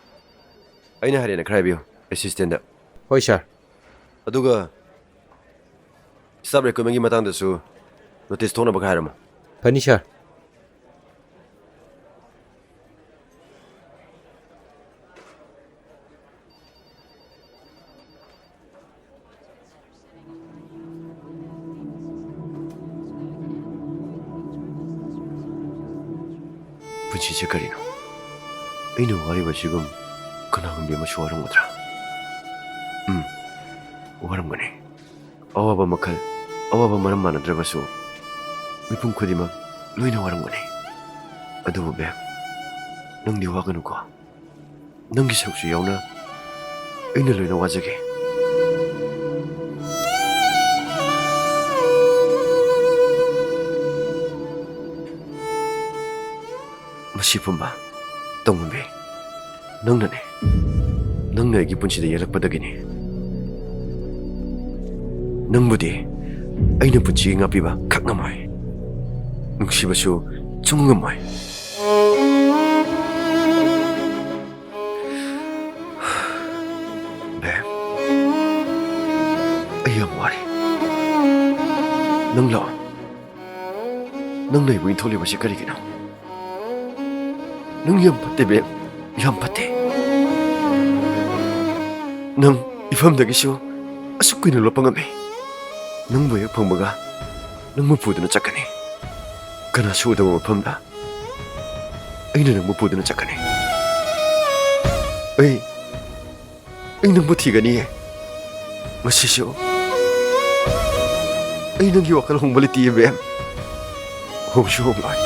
ꯑꯩꯅ ꯍꯥꯏꯔꯦꯅ ꯈꯔ ꯍꯥꯏꯕꯤꯌꯨ, ꯑꯦꯁꯤꯁꯇꯦꯟꯗ꯫ ꯍꯣꯏ, ꯁꯥꯔ꯫ ꯑꯗꯨꯒ ꯁ꯭ꯇꯥꯐ ꯔꯤꯀ꯭ꯔꯨꯠꯃꯦꯟꯒꯤ ꯃꯇꯥꯡꯗꯁꯨ ꯅꯣꯇꯤꯁ ꯊꯣꯛꯅꯕ ꯈꯔ ꯍꯥꯏꯔꯝꯃꯣ꯫ ꯐꯅꯤ, ꯁꯥꯔ꯫ ꯄꯨꯟꯁꯤꯁꯦ ꯀꯔꯤꯅꯣ? ꯑꯩꯅ ꯋꯥꯔꯤꯕꯁꯤꯒꯨꯝ ꯀꯅꯥꯒꯨꯝꯕꯤ ꯑꯃꯁꯨ ꯋꯥꯔꯝꯒꯗ꯭ꯔꯥ? ꯎꯝ, ꯋꯥꯔꯝꯒꯅꯤ꯫ ꯑꯋꯥꯕ ꯃꯈꯜ, ꯑꯋꯥꯕ ꯃꯔꯝ ꯃꯥꯟꯅꯗ꯭ꯔꯕꯁꯨ, ꯃꯤꯄꯨꯝ ꯈꯨꯗꯤꯡꯃꯛ ꯂꯣꯏꯅ ꯋꯥꯔꯝꯒꯅꯤ꯫ ꯑꯗꯨꯕꯨ ꯕꯦꯝ, ꯅꯪꯗꯤ ꯋꯥꯒꯅꯨꯀꯣ꯫ ꯅꯪꯒꯤ ꯁꯔꯨꯛꯁꯨ ꯌꯥꯎꯅ ꯑꯩꯅ ꯂꯣꯏꯅ ꯋꯥꯖꯒꯦ꯫ ꯃꯁꯤ ꯄꯨꯝꯕ ꯇꯧꯉꯝꯕꯤ ꯅꯪꯅꯅꯦ꯫ ꯅꯪꯅ ꯑꯩꯒꯤ ꯄꯨꯟꯁꯤꯗ ꯌꯦꯜꯂꯛꯄꯗꯒꯤꯅꯤ꯫ ꯅꯪꯕꯨꯗꯤ ꯑꯩꯅ ꯄꯨꯟꯁꯤꯒꯤ ꯉꯥꯛꯄꯤꯕ ꯈꯛ ꯉꯝꯃꯣꯏ꯫ ꯅꯨꯡꯁꯤꯕꯁꯨ ꯁꯨꯡꯉꯝ ꯉꯝꯃꯣꯏ꯫ ꯕꯦꯝ, ꯑꯩ ꯌꯥꯝ ꯋꯥꯔꯦ꯫ ꯅꯪ ꯂꯥꯛꯑꯣ꯫ ꯅꯪꯅ ꯑꯩꯕꯨ ꯏꯟꯊꯣꯛꯂꯤꯕꯁꯤ ꯀꯔꯤꯒꯤꯅꯣ? ꯅꯪ ꯌꯥꯝ ꯐꯠꯇꯦ, ꯕꯦꯝ, ꯌꯥꯝ ꯐꯠꯇꯦ꯫ ꯅꯪ ꯏꯐꯝꯗꯒꯤꯁꯨ ꯑꯁꯨꯛ ꯀꯨꯏꯅ ꯂꯣꯠꯄ ꯉꯝꯃꯤ꯫ ꯅꯪꯕꯨ ꯍꯦꯛ ꯐꯪꯕꯒ ꯅꯪꯕꯨ ꯄꯨꯗꯨꯅ ꯆꯠꯀꯅꯤ꯫ ꯀꯅꯥꯁꯨ ꯎꯗꯕ ꯃꯐꯝꯗ ꯑꯩꯅ ꯅꯪꯕꯨ ꯄꯨꯗꯨꯅ ꯆꯠꯀꯅꯤ꯫ ꯑꯩ ꯑꯩ ꯅꯪꯕꯨ ꯊꯤꯒꯅꯤꯌꯦ꯫ ꯉꯁꯤꯁꯨ ꯑꯩ ꯅꯪꯒꯤ ꯋꯥꯈꯜ ꯍꯣꯡꯕ ꯂꯩꯇꯦ ꯏꯕꯦꯝ꯫ ꯍꯣꯡꯁꯨ ꯍꯣꯡꯂꯣꯏ꯫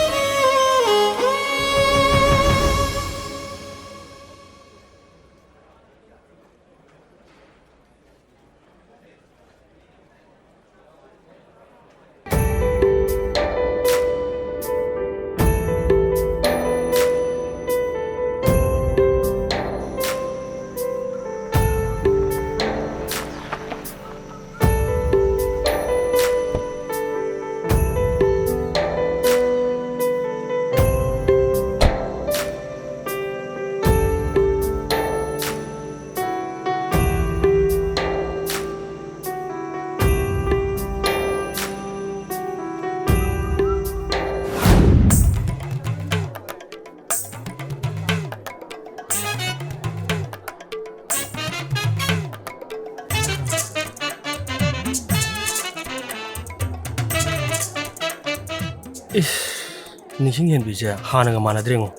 ꯏꯁ, ꯅꯤꯡꯁꯤꯡ ꯍꯦꯟꯕꯤꯁꯦ ꯍꯥꯟꯅꯒ ꯃꯥꯟꯅꯗ꯭ꯔꯦꯉꯣ꯫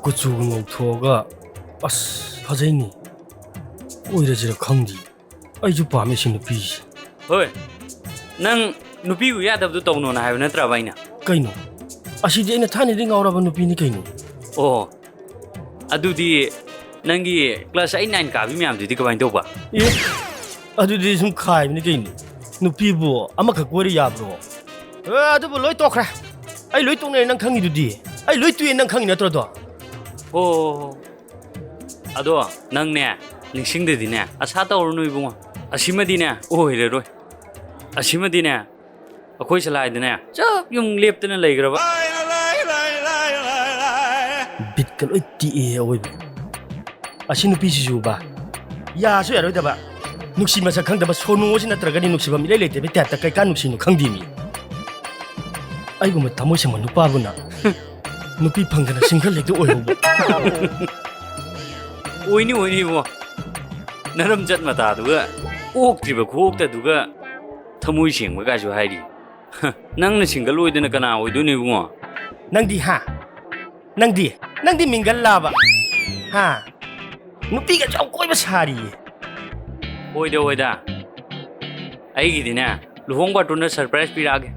ꯀꯨꯆꯨꯒ ꯉꯧꯊꯣꯛꯑꯒ, ꯑꯁ, ꯐꯖꯩꯅꯤ꯫ ꯀꯣꯏꯔꯁꯤꯔ ꯈꯪꯗꯦ꯫ ꯑꯩꯁꯨ ꯄꯥꯝꯃꯦ ꯁꯤ ꯅꯨꯄꯤꯁꯦ꯫ ꯍꯣꯏ, ꯅꯪ ꯅꯨꯄꯤꯕꯨ ꯌꯥꯗꯕꯗꯨ ꯇꯧꯅꯣꯅ ꯍꯥꯏꯕ ꯅꯠꯇ꯭ꯔꯕ ꯑꯩꯅ? ꯀꯩꯅꯣ? ꯑꯁꯤꯗꯤ ꯑꯩꯅ ꯊꯥꯏꯅꯗꯒꯤ ꯉꯥꯎꯔꯕ ꯅꯨꯄꯤꯅꯤ ꯀꯩꯅꯣ꯫ ꯑꯣ, ꯑꯗꯨꯗꯤ ꯅꯪꯒꯤ class eight nine ꯀꯥꯕꯤ ꯃꯌꯥꯝꯗꯨꯗꯤ ꯀꯃꯥꯏꯅ ꯇꯧꯕ? ꯑꯦ, ꯑꯗꯨꯗꯤ ꯁꯨꯝ ꯈꯥꯏꯕꯅꯤ ꯀꯩꯅꯣ꯫ ꯅꯨꯄꯤꯕꯨ ꯑꯃꯈꯛ ꯀꯣꯏꯔ ꯌꯥꯕ꯭ꯔꯣ? ꯑꯦ, ꯑꯗꯨꯕꯨ ꯂꯣꯏ ꯇꯣꯛꯈ꯭ꯔꯦ꯫ ꯑꯩ ꯂꯣꯏ ꯇꯣꯛꯅꯔꯦ, ꯅꯪ ꯈꯪꯉꯤꯗꯨꯗꯤ꯫ ꯑꯩ ꯂꯣꯏ ꯇꯣꯛꯑꯦ, ꯅꯪ ꯈꯪꯉꯤ ꯅꯠꯇ꯭ꯔꯣ ꯑꯗꯣ? ꯑꯣ, ꯑꯗꯣ ꯅꯪꯅꯦ, ꯅꯤꯡꯁꯤꯡꯗꯗꯤꯅꯦ, ꯑꯁꯥ ꯇꯧꯔꯨꯅꯨ ꯏꯕꯨꯡꯉꯣ꯫ ꯑꯁꯤꯃꯗꯤꯅꯦ, ꯑꯣꯏꯔꯔꯣꯏ꯫ ꯑꯁꯤꯃꯗꯤꯅꯦ, ꯑꯩꯈꯣꯏ ꯁꯂꯥꯏꯗꯅꯦ, ꯆꯞ ꯌꯨꯡ ꯂꯦꯞꯇꯅ ꯂꯩꯈ꯭ꯔꯕ꯫ ꯕꯤꯠꯀ ꯂꯣꯏ ꯇꯦꯛꯑꯦ ꯑꯋꯣꯏꯕ꯫ ꯑꯁꯤ ꯅꯨꯄꯤꯁꯤꯁꯨꯕ, ꯌꯥꯁꯨ ꯌꯥꯔꯣꯏꯗꯕ, ꯅꯨꯡꯁꯤ ꯃꯁꯛ ꯈꯪꯗꯕ ꯁꯣꯅꯨ ꯑꯁꯤ ꯅꯠꯇ꯭ꯔꯒꯗꯤ ꯅꯨꯡꯁꯤꯐꯝ ꯏꯂꯩ ꯂꯩꯇꯕꯩ ꯇꯥꯏꯞꯇ ꯀꯩꯀꯥ ꯅꯨꯡꯁꯤꯅꯣ ꯈꯪꯗꯦꯃꯤ꯫ ꯑꯩꯒꯨꯝꯕ ꯊꯃꯣꯏ ꯁꯦꯡꯕ ꯅꯨꯄꯥꯕꯨꯅ ꯅꯨꯄꯤ ꯐꯪꯗꯅ single ꯍꯦꯛꯇ ꯑꯣꯏꯍꯧꯕ꯫ ꯑꯣꯏꯅꯤ, ꯑꯣꯏꯅꯤ ꯏꯕꯨꯡꯉꯣ꯫ ꯅꯔꯝꯆꯠ ꯃꯇꯥꯗꯨꯒ, ꯑꯣꯛꯇ꯭ꯔꯤꯕ ꯈꯨꯑꯣꯛꯇꯗꯨꯒ, ꯊꯃꯣꯏ ꯁꯦꯡꯕꯒꯥꯏꯁꯨ ꯍꯥꯏꯔꯤ꯫ ꯅꯪꯅ single ꯑꯣꯏꯗꯅ ꯀꯅꯥ ꯑꯣꯏꯗꯣꯏꯅꯣ ꯏꯕꯨꯡꯉꯣ? ꯅꯪꯗꯤ ꯍꯥ? ꯅꯪꯗꯤ? ꯅꯪꯗꯤ mingle ꯂꯥꯕ? ꯍꯥ? ꯅꯨꯄꯤꯒꯁꯨ ꯌꯥꯝ ꯀꯣꯏꯕ ꯁꯥꯔꯤꯌꯦ꯫ ꯍꯣꯏꯗ, ꯍꯣꯏꯗ꯫ ꯑꯩꯒꯤꯗꯤꯅꯦ, ꯂꯨꯍꯣꯡ ꯕꯥꯔꯇꯣꯟꯗ surprise ꯄꯤꯔꯛꯑꯒꯦ꯫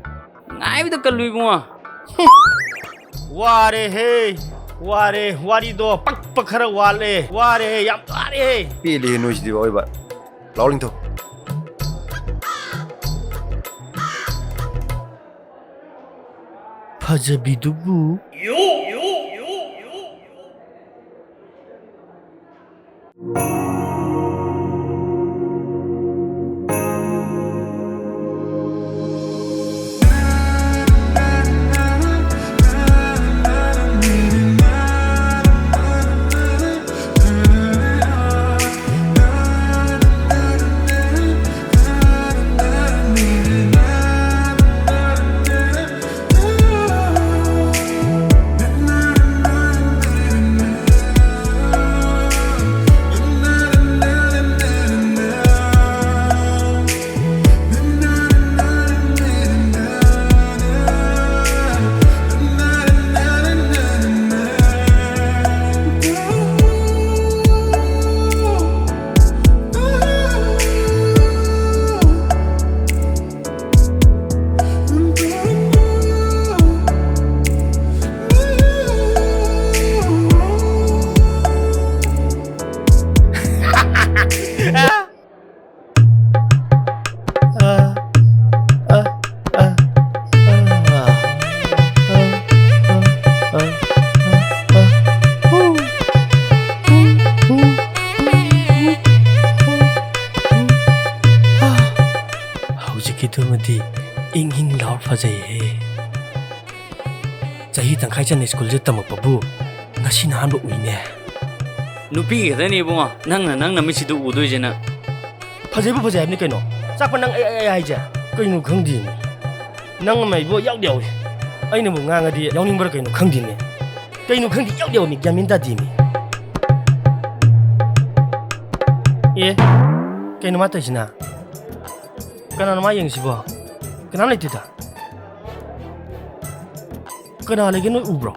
ꯉꯥꯏꯕꯗ ꯀꯜꯂꯨ ꯏꯕꯨꯡꯉꯣ꯫ ꯋꯥꯔꯦꯍꯦ, ꯋꯥꯔꯦ, ꯋꯥꯔꯤꯗꯣ ꯄꯛꯄ ꯈꯔ ꯋꯥꯠꯂꯦ, ꯋꯥꯔꯦꯍꯦ, ꯌꯥꯝ ꯋꯥꯔꯦꯍꯦ꯫ ꯄꯦꯜꯂꯦꯍꯦ ꯅꯣꯏꯁꯤꯗꯤ ꯑꯑꯣꯏꯕ꯫ ꯂꯥꯎ ꯂꯤꯡꯊꯧ꯫ ꯐꯖꯕꯤꯗꯨꯕꯨ꯫ ꯍꯧꯖꯤꯛꯀꯤꯗꯨꯃꯗꯤ ꯏꯪ ꯏꯪ ꯂꯥꯎꯔ ꯐꯖꯩꯍꯦ꯫ ꯆꯍꯤ ꯇꯪꯈꯥꯏ ꯆꯟꯅ ꯁ꯭ꯀꯨꯜꯁꯦ ꯇꯝꯃꯛꯄꯕꯨ ꯉꯁꯤꯅ ꯑꯍꯥꯟꯕ ꯎꯏꯅꯦ꯫ ꯅꯨꯄꯤ ꯈꯛꯇꯅꯤ ꯏꯕꯨꯡꯉꯣ, ꯅꯪꯅ ꯅꯪ ꯅꯃꯤꯠꯁꯤꯗ ꯎꯗꯣꯏꯁꯦ ꯅꯪ꯫ ꯐꯖꯩꯕꯨ ꯐꯖꯩ ꯍꯥꯏꯕꯅꯤ ꯀꯩꯅꯣ꯫ ꯆꯥꯛꯄ ꯅꯪ ꯑꯩ, ꯑꯩ, ꯑꯩ ꯍꯥꯏꯁꯦ ꯀꯩꯅꯣ ꯈꯪꯗꯦꯅꯦ꯫ ꯅꯪ ꯑꯃ ꯏꯕꯣ ꯌꯥꯎꯗꯤ ꯌꯥꯎꯏ꯫ ꯑꯩꯅꯕꯨ ꯉꯥꯡꯉꯗꯤ ꯌꯥꯎꯅꯤꯡꯕ꯭ꯔꯥ ꯀꯩꯅꯣ ꯈꯪꯗꯦꯅꯦ꯫ ꯀꯩꯅꯣ ꯈꯪꯗꯦ ꯌꯥꯎꯗꯤ ꯌꯥꯎꯏ ꯃꯤ ꯒ꯭ꯌꯥꯟ ꯃꯦꯟ ꯇꯥꯗꯦ ꯃꯤ꯫ ꯑꯦ, ꯀꯩꯅꯣ ꯃꯥ ꯇꯧꯔꯤꯁꯤꯅ? ꯀꯅꯥꯅꯣ ꯃꯥ ꯌꯦꯡꯉꯤꯁꯤꯕꯣ? ꯀꯅꯥꯝ ꯂꯩꯇꯦꯗ꯫ ꯀꯅꯥ ꯂꯩꯒꯦ ꯅꯣꯏ ꯎꯕ꯭ꯔꯣ?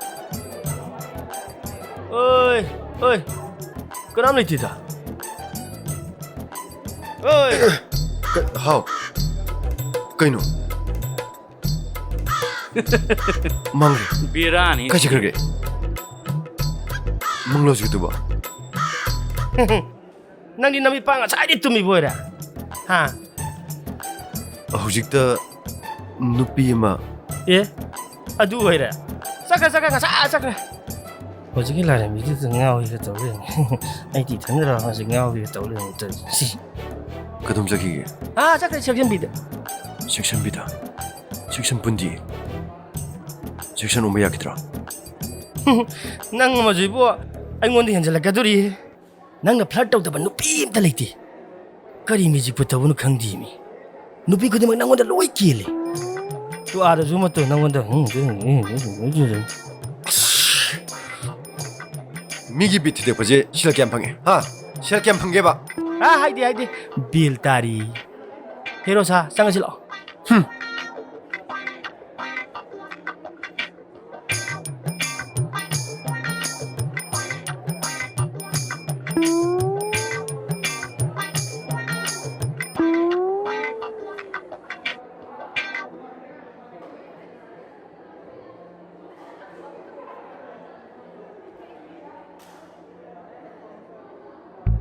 ꯑꯣꯏ, ꯑꯣꯏ, ꯀꯅꯥꯝ ꯂꯩꯇꯦꯗ꯫ ꯑꯣꯏ꯫ ꯀ-, ꯍꯥꯎ꯫ ꯀꯩꯅꯣ? ꯃꯪꯒ꯭ꯔꯦ꯫ ꯕꯦꯔꯥꯅꯤ꯫ ꯀꯥꯏ ꯆꯠꯈ꯭ꯔꯒꯦ? ꯃꯪꯂꯣ ꯍꯧꯖꯤꯛꯇꯨꯕꯣ? ꯅꯪꯗꯤ ꯅꯃꯤꯠ ꯄꯥꯡ ꯉꯁꯥꯏꯗꯩ ꯇꯨꯝꯃꯤꯕ ꯑꯣꯏꯔꯦ? ꯍꯥ? ꯍꯧꯖꯤꯛꯇ ꯅꯨꯄꯤ ꯑꯃ꯫ ꯑꯦ? ꯑꯗꯨ ꯑꯣꯏꯔꯦ? ꯆꯠꯈ꯭ꯔꯦ, ꯆꯠꯈ꯭ꯔꯦ, ꯉꯁꯥꯏ ꯆꯠꯈ꯭ꯔꯦ꯫ ꯍꯧꯖꯤꯛꯀꯤ ꯂꯥꯏꯔꯦꯝꯕꯤꯗꯨꯗ ꯉꯥꯎꯔꯤꯒ ꯇꯧ ꯂꯩꯔꯝꯃꯤ꯫ ꯑꯩꯗꯤ ꯏꯊꯟꯗꯔ ꯍꯧꯖꯤꯛ ꯉꯥꯎꯔꯤꯒ ꯇꯧ ꯂꯩꯔꯝꯃꯤ ꯇꯧꯔꯤꯁꯦ꯫ ꯁꯤ꯫ ꯀꯗꯣꯝ ꯆꯠꯈꯤꯒꯦ? ꯑꯥ, ꯆꯠꯈ꯭ꯔꯦ ꯁꯦꯛꯁꯟ ꯕꯤꯗ꯫ ꯁꯦꯛꯁꯟ ꯕꯤꯗ? ꯁꯦꯛꯁꯟ ꯄꯨꯟꯗꯤ? ꯁꯦꯛꯁꯟ ꯑꯣꯟꯕ ꯌꯥꯈꯤꯗ꯭ꯔꯣ? ꯅꯪ ꯑꯃꯁꯨ ꯏꯕꯣ ꯑꯩꯉꯣꯟꯗ ꯍꯦꯟꯖꯜꯂꯛꯀꯗꯣꯔꯤ꯫ ꯅꯪꯅ ꯐ꯭ꯂꯔꯠ ꯇꯧꯗꯕ ꯅꯨꯄꯤ ꯑꯝꯇ ꯂꯩꯇꯦ꯫ ꯀꯔꯤ ꯃꯦꯖꯤꯛꯄꯨ ꯇꯧꯕꯅꯣ ꯈꯪꯗꯦꯃꯤ꯫ ꯅꯨꯄꯤ ꯈꯨꯗꯤꯡꯃꯛ ꯅꯪꯉꯣꯟꯗ ꯂꯣꯏ ꯀꯦꯜꯂꯦ꯫ ꯇꯨ ꯑꯥꯗꯁꯨ ꯑꯃꯠꯇ ꯅꯪꯉꯣꯟꯗ, ꯎꯝ, ꯎꯝ, ꯎꯝ, ꯎꯝ, ꯎꯝ, ꯎꯝ꯫ ꯃꯤꯒꯤ ꯕꯤꯠ ꯊꯨꯗꯦꯛꯄꯁꯦ ꯁꯦꯜ ꯀꯌꯥꯝ ꯐꯪꯉꯦ? ꯍꯥ? ꯁꯦꯜ ꯀꯌꯥꯝ ꯐꯪꯒꯦꯕ? ꯑꯥ, ꯍꯥꯏꯗꯦ, ꯍꯥꯏꯗꯦ꯫ ꯕꯦꯜ ꯇꯥꯔꯤ꯫ ꯍꯦꯔꯣ ꯁꯥ, ꯆꯪꯉꯁꯤ ꯂꯥꯛꯑꯣ꯫ ꯍꯨꯝ꯫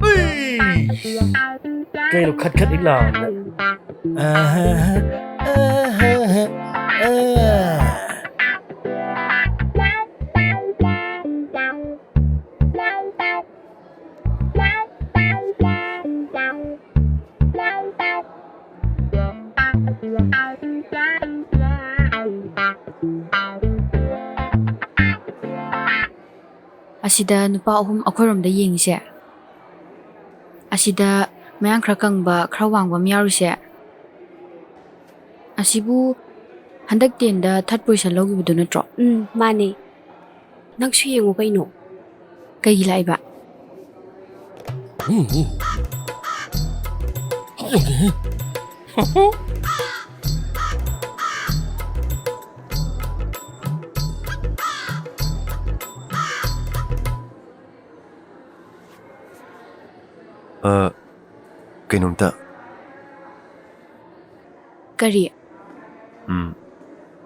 ꯎꯏ! ꯀꯩꯅꯣ ꯈꯠ ꯈꯠ ꯍꯦꯛ ꯂꯥꯎꯔꯗꯅ? ꯑꯍꯥ, ꯑꯍꯥ, ꯑꯍꯥ, ꯑꯥ꯫ ꯑꯁꯤꯗ ꯅꯨꯄꯥ ꯑꯍꯨꯝ ꯑꯩꯈꯣꯏꯔꯣꯝꯗ ꯌꯦꯡꯉꯤꯁꯦ꯫ ꯑꯁꯤꯗ ꯃꯌꯥꯡ ꯈꯔ ꯀꯪꯕ, ꯈꯔ ꯋꯥꯡꯕ ꯑꯃ ꯌꯥꯎꯔꯤꯁꯦ꯫ ꯑꯁꯤꯕꯨ ꯍꯟꯗꯛ ꯇꯦꯟꯗ ꯊꯥꯔꯠ ꯄꯣꯖꯤꯁꯟ ꯂꯧꯈꯤꯕꯗꯨ ꯅꯠꯇ꯭ꯔꯣ? ꯎꯝ, ꯃꯥꯅꯦ꯫ ꯅꯪꯁꯨ ꯌꯦꯡꯉꯨ ꯀꯩꯅꯣ꯫ ꯀꯩꯒꯤ ꯂꯥꯛꯏꯕ? ꯑ, ꯀꯩꯅꯣꯝꯇ꯫ ꯀꯔꯤ? ꯎꯝ,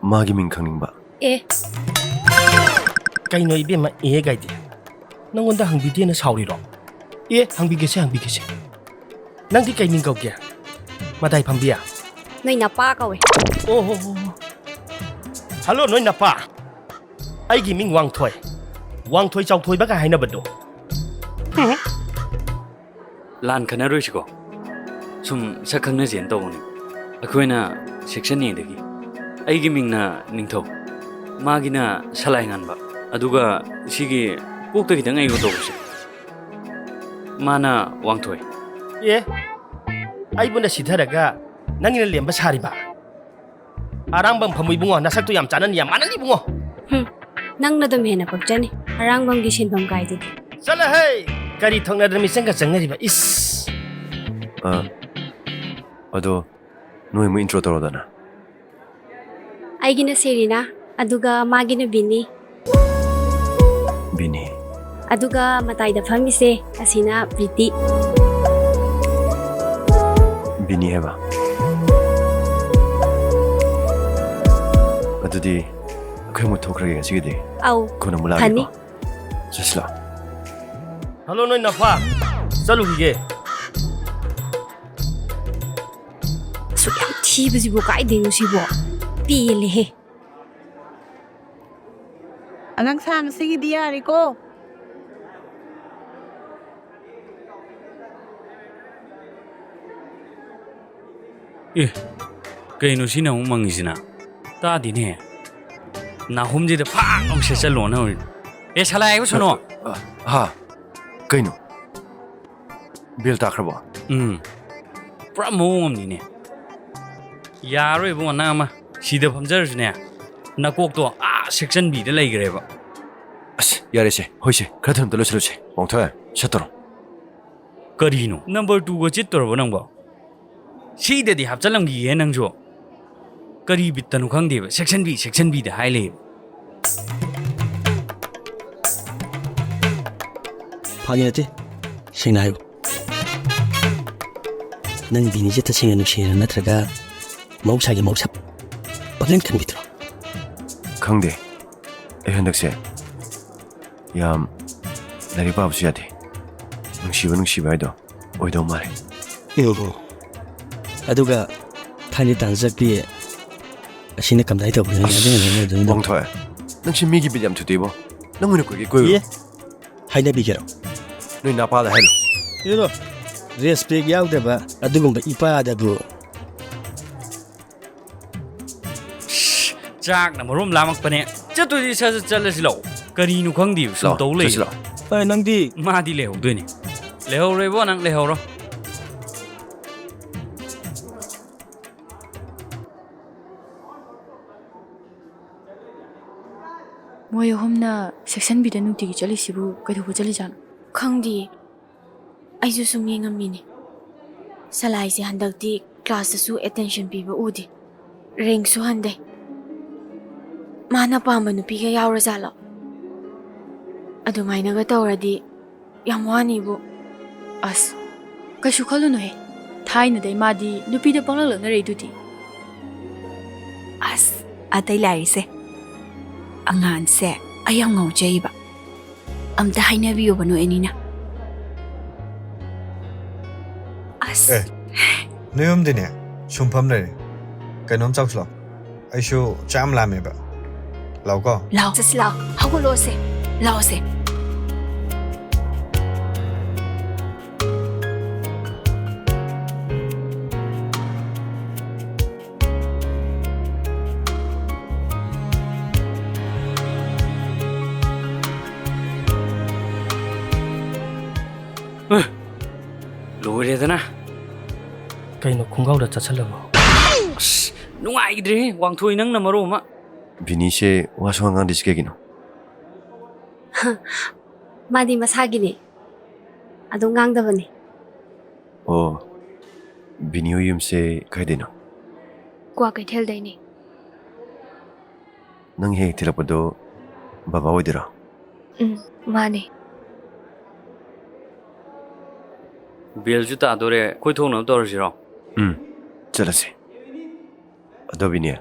ꯃꯥꯒꯤ ꯃꯤꯡ ꯈꯪꯅꯤꯡꯕ꯫ ꯑꯦ꯫ ꯀꯩꯅꯣ ꯏꯕꯦꯝꯃ, ꯑꯦ ꯀꯥꯏꯗꯤ? ꯅꯪꯉꯣꯟꯗ ꯍꯪꯕꯤꯗꯦꯅ ꯁꯥꯎꯔꯤꯔꯣ? ꯑꯦ, ꯍꯪꯕꯤꯒꯦꯁꯦ, ꯍꯪꯕꯤꯒꯦꯁꯦ꯫ ꯅꯪꯗꯤ ꯀꯩ ꯃꯤꯡ ꯀꯧꯒꯦ? ꯃꯇꯥꯏ ꯐꯝꯕꯤ? ꯅꯣꯏ ꯅꯄꯥ ꯀꯧꯋꯦ꯫ ꯑꯣ ꯍꯣ ꯍꯣ ꯍꯣ꯫ ꯍꯜꯂꯣ, ꯅꯣꯏ ꯅꯄꯥ꯫ ꯑꯩꯒꯤ ꯃꯤꯡ ꯋꯥꯡꯊꯣꯏ꯫ ꯋꯥꯡꯊꯣꯏ ꯆꯥꯎꯊꯣꯏꯕꯒ ꯍꯥꯏꯅꯕꯗꯣ꯫ ꯂꯥꯟ ꯈꯟꯅꯔꯣꯏꯁꯤꯀꯣ꯫ ꯁꯨꯝ ꯁꯛ ꯈꯪꯅꯁꯦꯅ ꯇꯧꯕꯅꯤ꯫ ꯑꯩꯈꯣꯏꯅ section A ꯗꯒꯤ꯫ ꯑꯩꯒꯤ ꯃꯤꯡꯅ ꯅꯤꯡꯊꯧ, ꯃꯥꯒꯤꯅ ꯁꯂꯥꯏ ꯉꯥꯟꯕ, ꯑꯗꯨꯒ ꯁꯤꯒꯤ ꯀꯣꯛꯇ ꯈꯤꯇꯪ ꯑꯩꯕꯨ ꯇꯧꯕꯁꯦ, ꯃꯥꯅ ꯋꯥꯡꯊꯣꯏ꯫ ꯑꯦ, ꯑꯩꯕꯨꯅ ꯁꯤꯊꯔꯒ ꯅꯪꯒꯤꯅ ꯂꯦꯝꯕ ꯁꯥꯔꯤꯕ? ꯑꯔꯥꯡꯕꯝ ꯐꯝꯃꯨ ꯏꯕꯨꯡꯉꯣ, ꯅꯁꯛꯇꯣ ꯌꯥꯝ ꯆꯥꯟꯅꯅꯤ, ꯌꯥꯝ ꯃꯥꯟꯅꯅꯤ ꯏꯕꯨꯡꯉꯣ꯫ ꯍꯨꯝ, ꯅꯪꯅ ꯑꯗꯨꯝ ꯍꯦꯟꯅ ꯄꯛꯆꯅꯤ, ꯑꯔꯥꯡꯕꯝꯒꯤ ꯁꯤꯟꯐꯝ ꯀꯥꯏꯗꯨꯗꯤ꯫ ꯆꯠꯂꯍꯦ! ꯀꯔꯤ ꯊꯣꯛꯅꯗꯅ ꯃꯤꯆꯪꯒ ꯆꯪꯅꯔꯤꯕ, ꯏꯁ! ꯑ, ꯑꯗꯣ ꯅꯣꯏ ꯑꯃꯨꯛ intro ꯇꯧꯔꯣꯗꯅ꯫ ꯑꯩꯒꯤꯅ ꯁꯦꯔꯤꯅꯥ, ꯑꯗꯨꯒ ꯃꯥꯒꯤꯅ ꯕꯤꯅꯤ꯫ ꯕꯤꯅꯤ꯫ ꯑꯗꯨꯒ ꯃꯇꯥꯏꯗ ꯐꯝꯃꯤꯁꯦ, ꯑꯁꯤꯅ ꯄ꯭ꯔꯤꯇꯤ꯫ ꯕꯤꯅꯤ ꯍꯥꯏꯕ? ꯑꯗꯨꯗꯤ ꯑꯩꯈꯣꯏ ꯑꯃꯨꯛ ꯊꯣꯛꯈ꯭ꯔꯒꯦ ꯉꯁꯤꯒꯤꯗꯤ꯫ ꯑꯧ, ꯀꯣꯟꯅ ꯑꯃꯨꯛ ꯂꯥꯛꯑꯒꯦꯀꯣ꯫ ꯐꯅꯤ꯫ ꯆꯠꯁꯤꯂꯥ꯫ ꯍꯜꯂꯣ, ꯅꯣꯏ ꯅꯐꯥ꯫ ꯆꯠꯂꯨꯈꯤꯒꯦ꯫ ꯑꯁꯨꯛ ꯌꯥꯝ ꯊꯤꯕꯁꯤꯕꯨ ꯀꯥꯏꯗꯩꯅꯣ ꯁꯤꯕꯣ? ꯄꯦꯜꯂꯦꯍꯦ꯫ ꯑꯉꯥꯡ ꯁꯥ, ꯉꯁꯤꯒꯤꯗꯤ ꯌꯥꯔꯦꯀꯣ꯫ ꯑꯦ, ꯀꯩꯅꯣ ꯁꯤꯅ ꯑꯃꯨꯛ ꯃꯪꯉꯤꯁꯤꯅ? ꯇꯥꯗꯦꯅꯦ꯫ ꯅꯥꯍꯨꯝꯁꯤꯗ ꯐꯥꯛ ꯑꯃꯨꯛ ꯁꯦꯠꯆꯜꯂꯣꯅ ꯍꯧꯔꯤꯅꯦ꯫ ꯑꯦ, ꯁꯂꯥꯏ ꯍꯥꯏꯕ ꯁꯣꯅꯣ꯫ ꯑ, ꯍꯥ? ꯀꯩꯅꯣ? Bell ꯇꯥꯈ꯭ꯔꯕꯣ? ꯎꯝ꯫ ꯄꯨꯔꯥ ꯃꯑꯣꯡ ꯑꯃꯅꯤꯅꯦ꯫ ꯌꯥꯔꯣꯏ ꯏꯕꯨꯡꯉꯣ, ꯅꯪ ꯑꯃ ꯁꯤꯗ ꯐꯝꯖꯔꯁꯨꯅꯦ, ꯅꯀꯣꯛꯇꯣ ꯑꯥ section B ꯗ ꯂꯩꯈ꯭ꯔꯦꯕ꯫ ꯑꯁ, ꯌꯥꯔꯦꯁꯦ, ꯍꯣꯏꯁꯦ, ꯈꯔ ꯊꯨꯅ ꯑꯝꯇ ꯂꯣꯏꯁꯤꯜꯂꯨꯁꯦ꯫ ꯋꯥꯡꯊꯣꯏ, ꯁꯠꯇꯣꯔꯣ꯫ ꯀꯔꯤꯅꯣ? Number two ꯒ ꯆꯤꯠꯇꯣꯔꯕꯣ ꯅꯪꯕꯣ? ꯁꯤꯗꯗꯤ ꯍꯥꯞꯆꯜꯂꯝꯈꯤꯒꯦ ꯅꯪꯁꯨ꯫ ꯀꯔꯤ ꯕꯤꯠꯇꯅꯣ ꯈꯪꯗꯦꯕ, section B, section B ꯗ ꯍꯥꯏ ꯂꯩꯌꯦꯕ꯫ ꯐꯥꯒꯤ ꯅꯠꯇꯦ, ꯁꯦꯡꯅ ꯍꯥꯏꯌꯨ꯫ ꯅꯪ ꯕꯤꯅꯤꯁꯦ ꯇꯁꯦꯡꯅ ꯅꯨꯡꯁꯤꯔ ꯅꯠꯇ꯭ꯔꯒ ꯃꯍꯧꯁꯥꯒꯤ ꯃꯍꯧꯁꯥ ꯄꯪꯈꯟ ꯈꯟꯕꯤꯗ꯭ꯔꯣ? ꯈꯪꯗꯦ꯫ ꯑꯩ ꯍꯟꯗꯛꯁꯦ ꯌꯥꯝ ꯂꯥꯏꯔꯤꯛ ꯄꯥꯕꯁꯨ ꯌꯥꯗꯦ꯫ ꯅꯨꯡꯁꯤꯕ ꯅꯨꯡꯁꯤꯕ ꯍꯥꯏꯗꯣ ꯑꯣꯏꯗꯧ ꯃꯥꯜꯂꯦ꯫ ꯑꯗꯨꯒ ꯊꯥꯏꯅ ꯇꯥꯟꯖꯔꯛꯄꯤ ꯑꯁꯤꯅ ꯀꯝꯗꯥꯏ ꯇꯧꯕꯅꯣ? ꯑꯗꯨꯅ ꯅꯪ ꯑꯗꯨꯝ ꯇꯧ꯫ ꯋꯥꯡꯊꯣꯏ, ꯅꯪꯁꯦ ꯃꯤꯒꯤ ꯕꯤꯠ ꯌꯥꯝ ꯊꯨꯗꯦꯕꯣ꯫ ꯅꯪ ꯑꯣꯏꯅ ꯀꯣꯏꯒꯦ ꯀꯣꯏꯔꯣ꯫ ꯑꯦ? ꯍꯥꯏꯅꯕꯤꯒꯦꯔꯣ? ꯅꯣꯏ ꯅꯄꯥꯗ ꯍꯥꯏꯍꯜꯂꯣ꯫ ꯌꯦꯔꯣ, ꯔꯦꯁꯄꯦꯛ ꯌꯥꯎꯗꯕ ꯑꯗꯨꯒꯨꯝꯕ ꯏꯄꯥꯗꯕꯨ꯫ ꯆꯥꯛꯅ ꯃꯔꯣꯝ ꯂꯥꯝꯃꯛꯄꯅꯦ꯫ ꯆꯠꯇꯣꯏꯗꯤ ꯁꯠ ꯁꯠ ꯆꯠꯂꯁꯤ ꯂꯥꯛꯑꯣ꯫ ꯀꯔꯤꯅꯣ ꯈꯪꯗꯦ ꯁꯨꯝ ꯂꯥꯛꯑꯣ, ꯇꯧ ꯂꯩ꯫ ꯆꯠꯁꯤ ꯂꯥꯛꯑꯣ꯫ ꯑꯦ, ꯅꯪꯗꯤ? ꯃꯥꯗꯤ ꯂꯩꯍꯧꯗꯣꯏꯅꯤ꯫ ꯂꯩꯍꯧꯔꯣꯏꯕꯣ, ꯅꯪ ꯂꯩꯍꯧꯔꯣ꯫ ꯃꯣꯏ ꯑꯍꯨꯝꯅ ꯁꯦꯛꯁꯟ ꯕꯤꯗ ꯅꯨꯡꯇꯤꯒꯤ ꯆꯠꯂꯤꯁꯤꯕꯨ ꯀꯩꯗꯧꯕ ꯆꯠꯂꯤꯖꯥꯠꯅꯣ? ꯈꯪꯗꯤꯌꯦ꯫ ꯑꯩꯁꯨ ꯁꯨꯝ ꯌꯦꯡꯉꯝꯃꯤꯅꯦ꯫ ꯁꯂꯥꯏꯁꯦ ꯍꯟꯗꯛꯇꯤ ꯀ꯭ꯂꯥꯁꯇꯁꯨ ꯑꯦꯇꯦꯟꯁꯟ ꯄꯤꯕ ꯎꯗꯦ꯫ ꯔꯦꯡꯁꯨ ꯍꯟꯗꯦ꯫ ꯃꯥꯅ ꯄꯥꯝꯕ ꯅꯨꯄꯤꯒ ꯌꯥꯎꯔꯖꯥꯠꯂꯣ? ꯑꯗꯨꯃꯥꯏꯅꯒ ꯇꯧꯔꯗꯤ ꯌꯥꯝ ꯋꯥꯅꯤꯕꯨ꯫ ꯑꯁ, ꯀꯩꯁꯨ ꯈꯜꯂꯨꯅꯨꯍꯦ꯫ ꯊꯥꯏꯅꯗꯩ ꯃꯥꯗꯤ ꯅꯨꯄꯤꯗ ꯄꯪꯂꯛ ꯂꯛꯅꯔꯛꯏꯗꯨꯗꯤ꯫ ꯑꯁ, ꯑꯇꯩ ꯂꯥꯏꯔꯤꯁꯦ꯫ ꯑꯉꯥꯟꯁꯦ ꯑꯩ ꯌꯥꯝ ꯉꯥꯎꯖꯩꯕ꯫ ꯑꯝꯇ ꯍꯥꯏꯅꯕꯤꯌꯣꯕ ꯅꯣꯏ ꯑꯅꯤꯅ꯫ ꯑꯁ꯫ ꯑꯦ, ꯅꯣꯏ ꯑꯍꯨꯝꯗꯤꯅꯦ ꯁꯨꯝ ꯐꯝ ꯂꯩꯔꯦ꯫ ꯀꯩꯅꯣꯝ ꯆꯥꯎꯁꯤ ꯂꯥꯛꯑꯣ꯫ ꯑꯩꯁꯨ ꯆꯥꯛ ꯌꯥꯝ ꯂꯥꯝꯃꯦꯕ꯫ ꯂꯥꯛꯑꯣꯀꯣ꯫ ꯂꯥꯛꯑꯣ, ꯆꯠꯁꯤ ꯂꯥꯛꯑꯣ꯫ ꯍꯧꯒꯠꯂꯛꯑꯣꯁꯦ꯫ ꯂꯥꯛꯑꯣꯁꯦ꯫ ꯂꯣꯏꯔꯦꯗꯅ꯫ ꯀꯩꯅꯣ ꯈꯣꯡꯒ꯭ꯔꯥꯎꯗ ꯆꯠꯁꯜꯂꯕꯣ? ꯑꯁ, ꯅꯨꯡꯉꯥꯏꯈꯤꯗ꯭ꯔꯦꯍꯦ, ꯋꯥꯡꯊꯣꯏ ꯅꯪꯅ ꯃꯔꯣꯟ ꯑꯃ꯫ ꯕꯤꯅꯤꯁꯦ ꯋꯥꯁꯨ ꯉꯥꯡꯗ꯭ꯔꯤꯁꯤ ꯀꯩꯒꯤꯅꯣ? ꯃꯥꯗꯤ ꯃꯁꯥꯒꯤꯅꯦ꯫ ꯑꯗꯨꯝ ꯉꯥꯡꯗꯕꯅꯦ꯫ ꯑꯣ, ꯕꯤꯅꯤ ꯍꯣꯏ ꯌꯨꯝꯁꯦ ꯀꯥꯏꯗꯩꯅꯣ? ꯀ꯭ꯋꯥꯀꯩꯊꯦꯜꯗꯩꯅꯦ꯫ ꯅꯪ ꯍꯦꯛ ꯍꯦꯛ ꯊꯤꯜꯂꯛꯄꯗꯣ ꯕꯕꯥ ꯑꯣꯏꯗꯣꯏꯔꯣ? ꯎꯝ, ꯃꯥꯅꯦ꯫ ꯕꯦꯜꯁꯨ ꯇꯥꯗꯣꯔꯦ, ꯑꯩꯈꯣꯏ ꯊꯣꯛꯅꯕ ꯇꯧꯔꯁꯤꯔꯣ? ꯎꯝ, ꯆꯠꯂꯁꯤ꯫ ꯑꯗꯣ ꯕꯤꯅꯦ,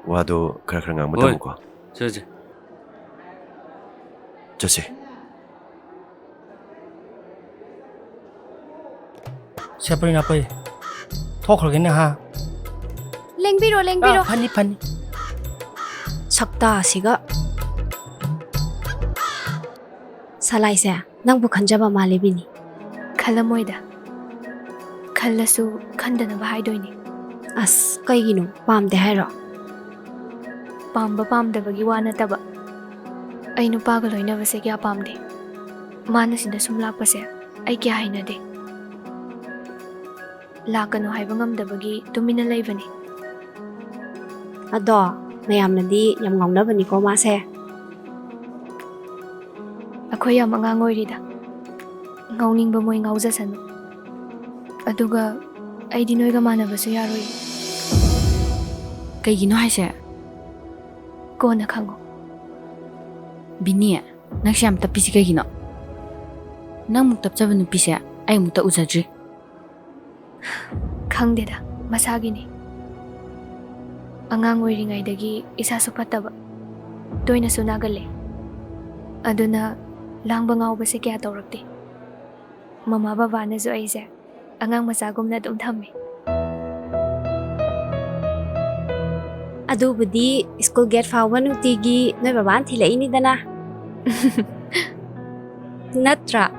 ꯋꯥꯗꯣ ꯈꯔ ꯈꯔ ꯉꯥꯡꯕ ꯍꯣꯏ꯫ ꯇꯝꯃꯨꯀꯣ꯫ ꯆꯠꯁꯦ꯫ ꯆꯠꯁꯦ꯫ ꯁꯦ ꯄꯔꯤꯅꯥ ꯄꯩ, ꯊꯣꯛꯈ꯭ꯔꯒꯦꯅꯦ ꯍꯥ꯫ ꯂꯦꯡꯕꯤꯔꯣ, ꯂꯦꯡꯕꯤꯔꯣ꯫ ꯑꯥ, ꯐꯅꯤ, ꯐꯅꯤ꯫ ꯁꯛꯇꯥꯁꯤꯒ꯫ ꯁꯂꯥꯏꯁꯦ, ꯅꯪꯕꯨ ꯈꯟꯖꯕ ꯃꯥꯜꯂꯦ ꯕꯤꯅꯤ꯫ ꯈꯜꯂꯝꯃꯣꯏꯗ꯫ ꯈꯜꯂꯁꯨ ꯈꯟꯗꯅꯕ ꯍꯥꯏꯗꯣꯏꯅꯦ꯫ ꯑꯁ, ꯀꯩꯒꯤꯅꯣ? ꯄꯥꯝꯗꯦ ꯍꯥꯏꯔꯣ? ꯄꯥꯝꯕ ꯄꯥꯝꯗꯕꯒꯤ ꯋꯥ ꯅꯠꯇꯕ, ꯑꯩ ꯅꯨꯄꯥꯒ ꯂꯣꯏꯅꯕꯁꯦ ꯀꯌꯥ ꯄꯥꯝꯗꯦ꯫ ꯃꯥꯅ ꯁꯤꯗ ꯁꯨꯝ ꯂꯥꯛꯄꯁꯦ ꯑꯩ ꯀꯌꯥ ꯍꯩꯅꯗꯦ꯫ ꯂꯥꯛꯀꯅꯨ ꯍꯥꯏꯕ ꯉꯝꯗꯕꯒꯤ ꯇꯨꯃꯤꯟꯅ ꯂꯩꯕꯅꯤ꯫ ꯑꯗꯣ ꯃꯌꯥꯝꯅꯗꯤ ꯌꯥꯝ ꯉꯥꯎꯅꯕꯅꯤꯀꯣ ꯃꯥꯁꯦ꯫ ꯑꯩꯈꯣꯏ ꯌꯥꯝ ꯑꯉꯥꯡ ꯑꯣꯏꯔꯤꯗ꯫ ꯉꯥꯎꯅꯤꯡꯕ ꯃꯣꯏ ꯉꯥꯎꯖꯁꯅꯨ꯫ ꯑꯗꯨꯒ ꯑꯩꯗꯤ ꯅꯣꯏꯒ ꯃꯥꯟꯅꯕꯁꯨ ꯌꯥꯔꯣꯏ꯫ ꯀꯩꯒꯤꯅꯣ ꯍꯥꯏꯁꯦ? ꯀꯣꯟꯅ ꯈꯪꯉꯣ꯫ ꯕꯤꯅꯤ, ꯅꯪꯁꯦ ꯌꯥꯝ ꯇꯞꯄꯤꯁꯤ ꯀꯩꯒꯤꯅꯣ? ꯅꯪꯃꯨꯛ ꯇꯞꯆꯕ ꯅꯨꯄꯤꯁꯦ ꯑꯩ ꯑꯃꯨꯛꯇ ꯎꯖꯗ꯭ꯔꯤ꯫ ꯈꯪꯗꯦꯗ, ꯃꯁꯥꯒꯤꯅꯤ꯫ ꯑꯉꯥꯡ ꯑꯣꯏꯔꯤꯉꯩꯗꯒꯤ ꯏꯁꯥꯁꯨ ꯐꯠꯇꯕ, ꯇꯣꯏꯅꯁꯨ ꯅꯥꯒꯜꯂꯦ꯫ ꯑꯗꯨꯅ ꯂꯥꯡꯕ ꯉꯥꯎꯕꯁꯦ ꯀꯌꯥ ꯇꯧꯔꯛꯇꯦ꯫ ꯃꯃꯥ ꯕꯕꯥꯅꯁꯨ ꯑꯩꯁꯦ ꯑꯉꯥꯡ ꯃꯆꯥꯒꯨꯝꯅ ꯑꯗꯨꯝ ꯊꯝꯃꯦ꯫ ꯑꯗꯨꯕꯨꯗꯤ ꯁ꯭ꯀꯨꯜ ꯒꯦꯠ ꯐꯥꯎꯕ ꯅꯨꯡꯇꯤꯒꯤ ꯅꯣꯏ ꯕꯕꯥꯅ ꯊꯤꯜꯂꯛꯏꯅꯤꯗꯅ꯫ ꯅꯠꯇ꯭ꯔꯥ?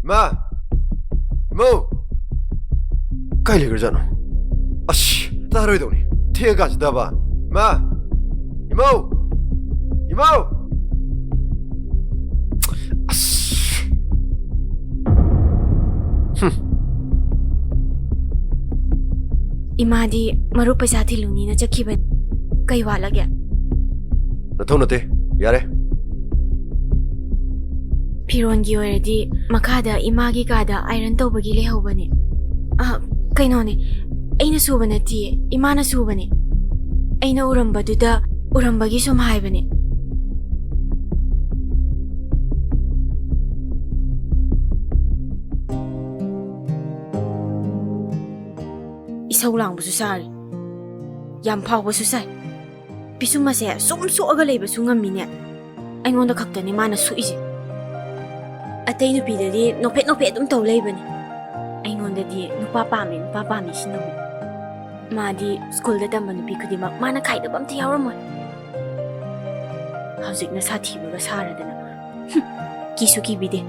ꯏꯃꯥ! ꯏꯃꯧ! ꯀꯥꯏ ꯂꯩꯈ꯭ꯔꯖꯥꯠꯅꯣ? ꯑꯁ, ꯇꯥꯔꯣꯏꯗꯧꯅꯤ꯫ ꯊꯦꯡꯉꯀꯥꯟꯁꯤꯗꯕ꯫ ꯏꯃꯥ! ꯏꯃꯧ! ꯏꯃꯧ! ꯏꯃꯥꯗꯤ ꯃꯔꯨꯞ ꯄꯩꯁꯥ ꯊꯤꯜꯂꯨꯅꯤꯅ ꯆꯠꯈꯤꯕꯅꯤ꯫ ꯀꯩ ꯋꯥꯠꯂꯒꯦ? ꯅꯊꯧ ꯅꯠꯇꯦ꯫ ꯌꯥꯔꯦ꯫ ꯐꯤꯔꯣꯟꯒꯤ ꯑꯣꯏꯔꯗꯤ ꯃꯈꯥꯗ ꯏꯃꯥꯒꯤ ꯀꯥꯗ iron ꯇꯧꯕꯒꯤ ꯂꯩꯍꯧꯕꯅꯦ꯫ ꯑ, ꯀꯩꯅꯣꯅꯦ, ꯑꯩꯅ ꯁꯨꯕ ꯅꯠꯇꯤꯌꯦ, ꯏꯃꯥꯅ ꯁꯨꯕꯅꯦ꯫ ꯑꯩꯅ ꯎꯔꯝꯕꯗꯨꯗ, ꯎꯔꯝꯕꯒꯤ ꯁꯨꯝ ꯍꯥꯏꯕꯅꯦ꯫ ꯏꯁꯧ ꯂꯥꯡꯕꯁꯨ ꯁꯥꯔꯤ, ꯌꯥꯝ ꯐꯥꯎꯕꯁꯨ ꯁꯥꯏ꯫ ꯄꯤꯁꯨꯝ ꯑꯁꯦ ꯁꯨꯝ ꯁꯣꯛꯑꯒ ꯂꯩꯕꯁꯨ ꯉꯝꯃꯤꯅꯦ꯫ ꯑꯩꯉꯣꯟꯗ ꯈꯛꯇꯅꯦ ꯃꯥꯅ ꯁꯨꯛꯏꯁꯦ꯫ ꯑꯇꯩ ꯅꯨꯄꯤꯗꯗꯤ ꯅꯣꯛꯐꯦꯠ ꯅꯣꯛꯐꯦꯠ ꯑꯗꯨꯝ ꯇꯧ ꯂꯩꯕꯅꯦ꯫ ꯑꯩꯉꯣꯟꯗꯗꯤ "ꯅꯨꯄꯥ ꯄꯥꯝꯃꯦ, ꯅꯨꯄꯥ ꯄꯥꯝꯃꯦ" ꯁꯤꯅꯕꯨ꯫ ꯃꯥꯗꯤ ꯁ꯭ꯀꯨꯜꯗ ꯇꯝꯕ ꯅꯨꯄꯤ ꯈꯨꯗꯤꯡꯃꯛ ꯃꯥꯅ ꯈꯥꯏꯗꯕ ꯑꯝꯇ ꯌꯥꯎꯔꯝꯃꯣꯏ꯫ ꯍꯧꯖꯤꯛꯅ ꯁꯥꯊꯤꯕꯒ ꯁꯥꯔꯗꯅ꯫ ꯍꯨꯝ, ꯀꯤꯁꯨ ꯀꯤꯕꯤꯗꯦ꯫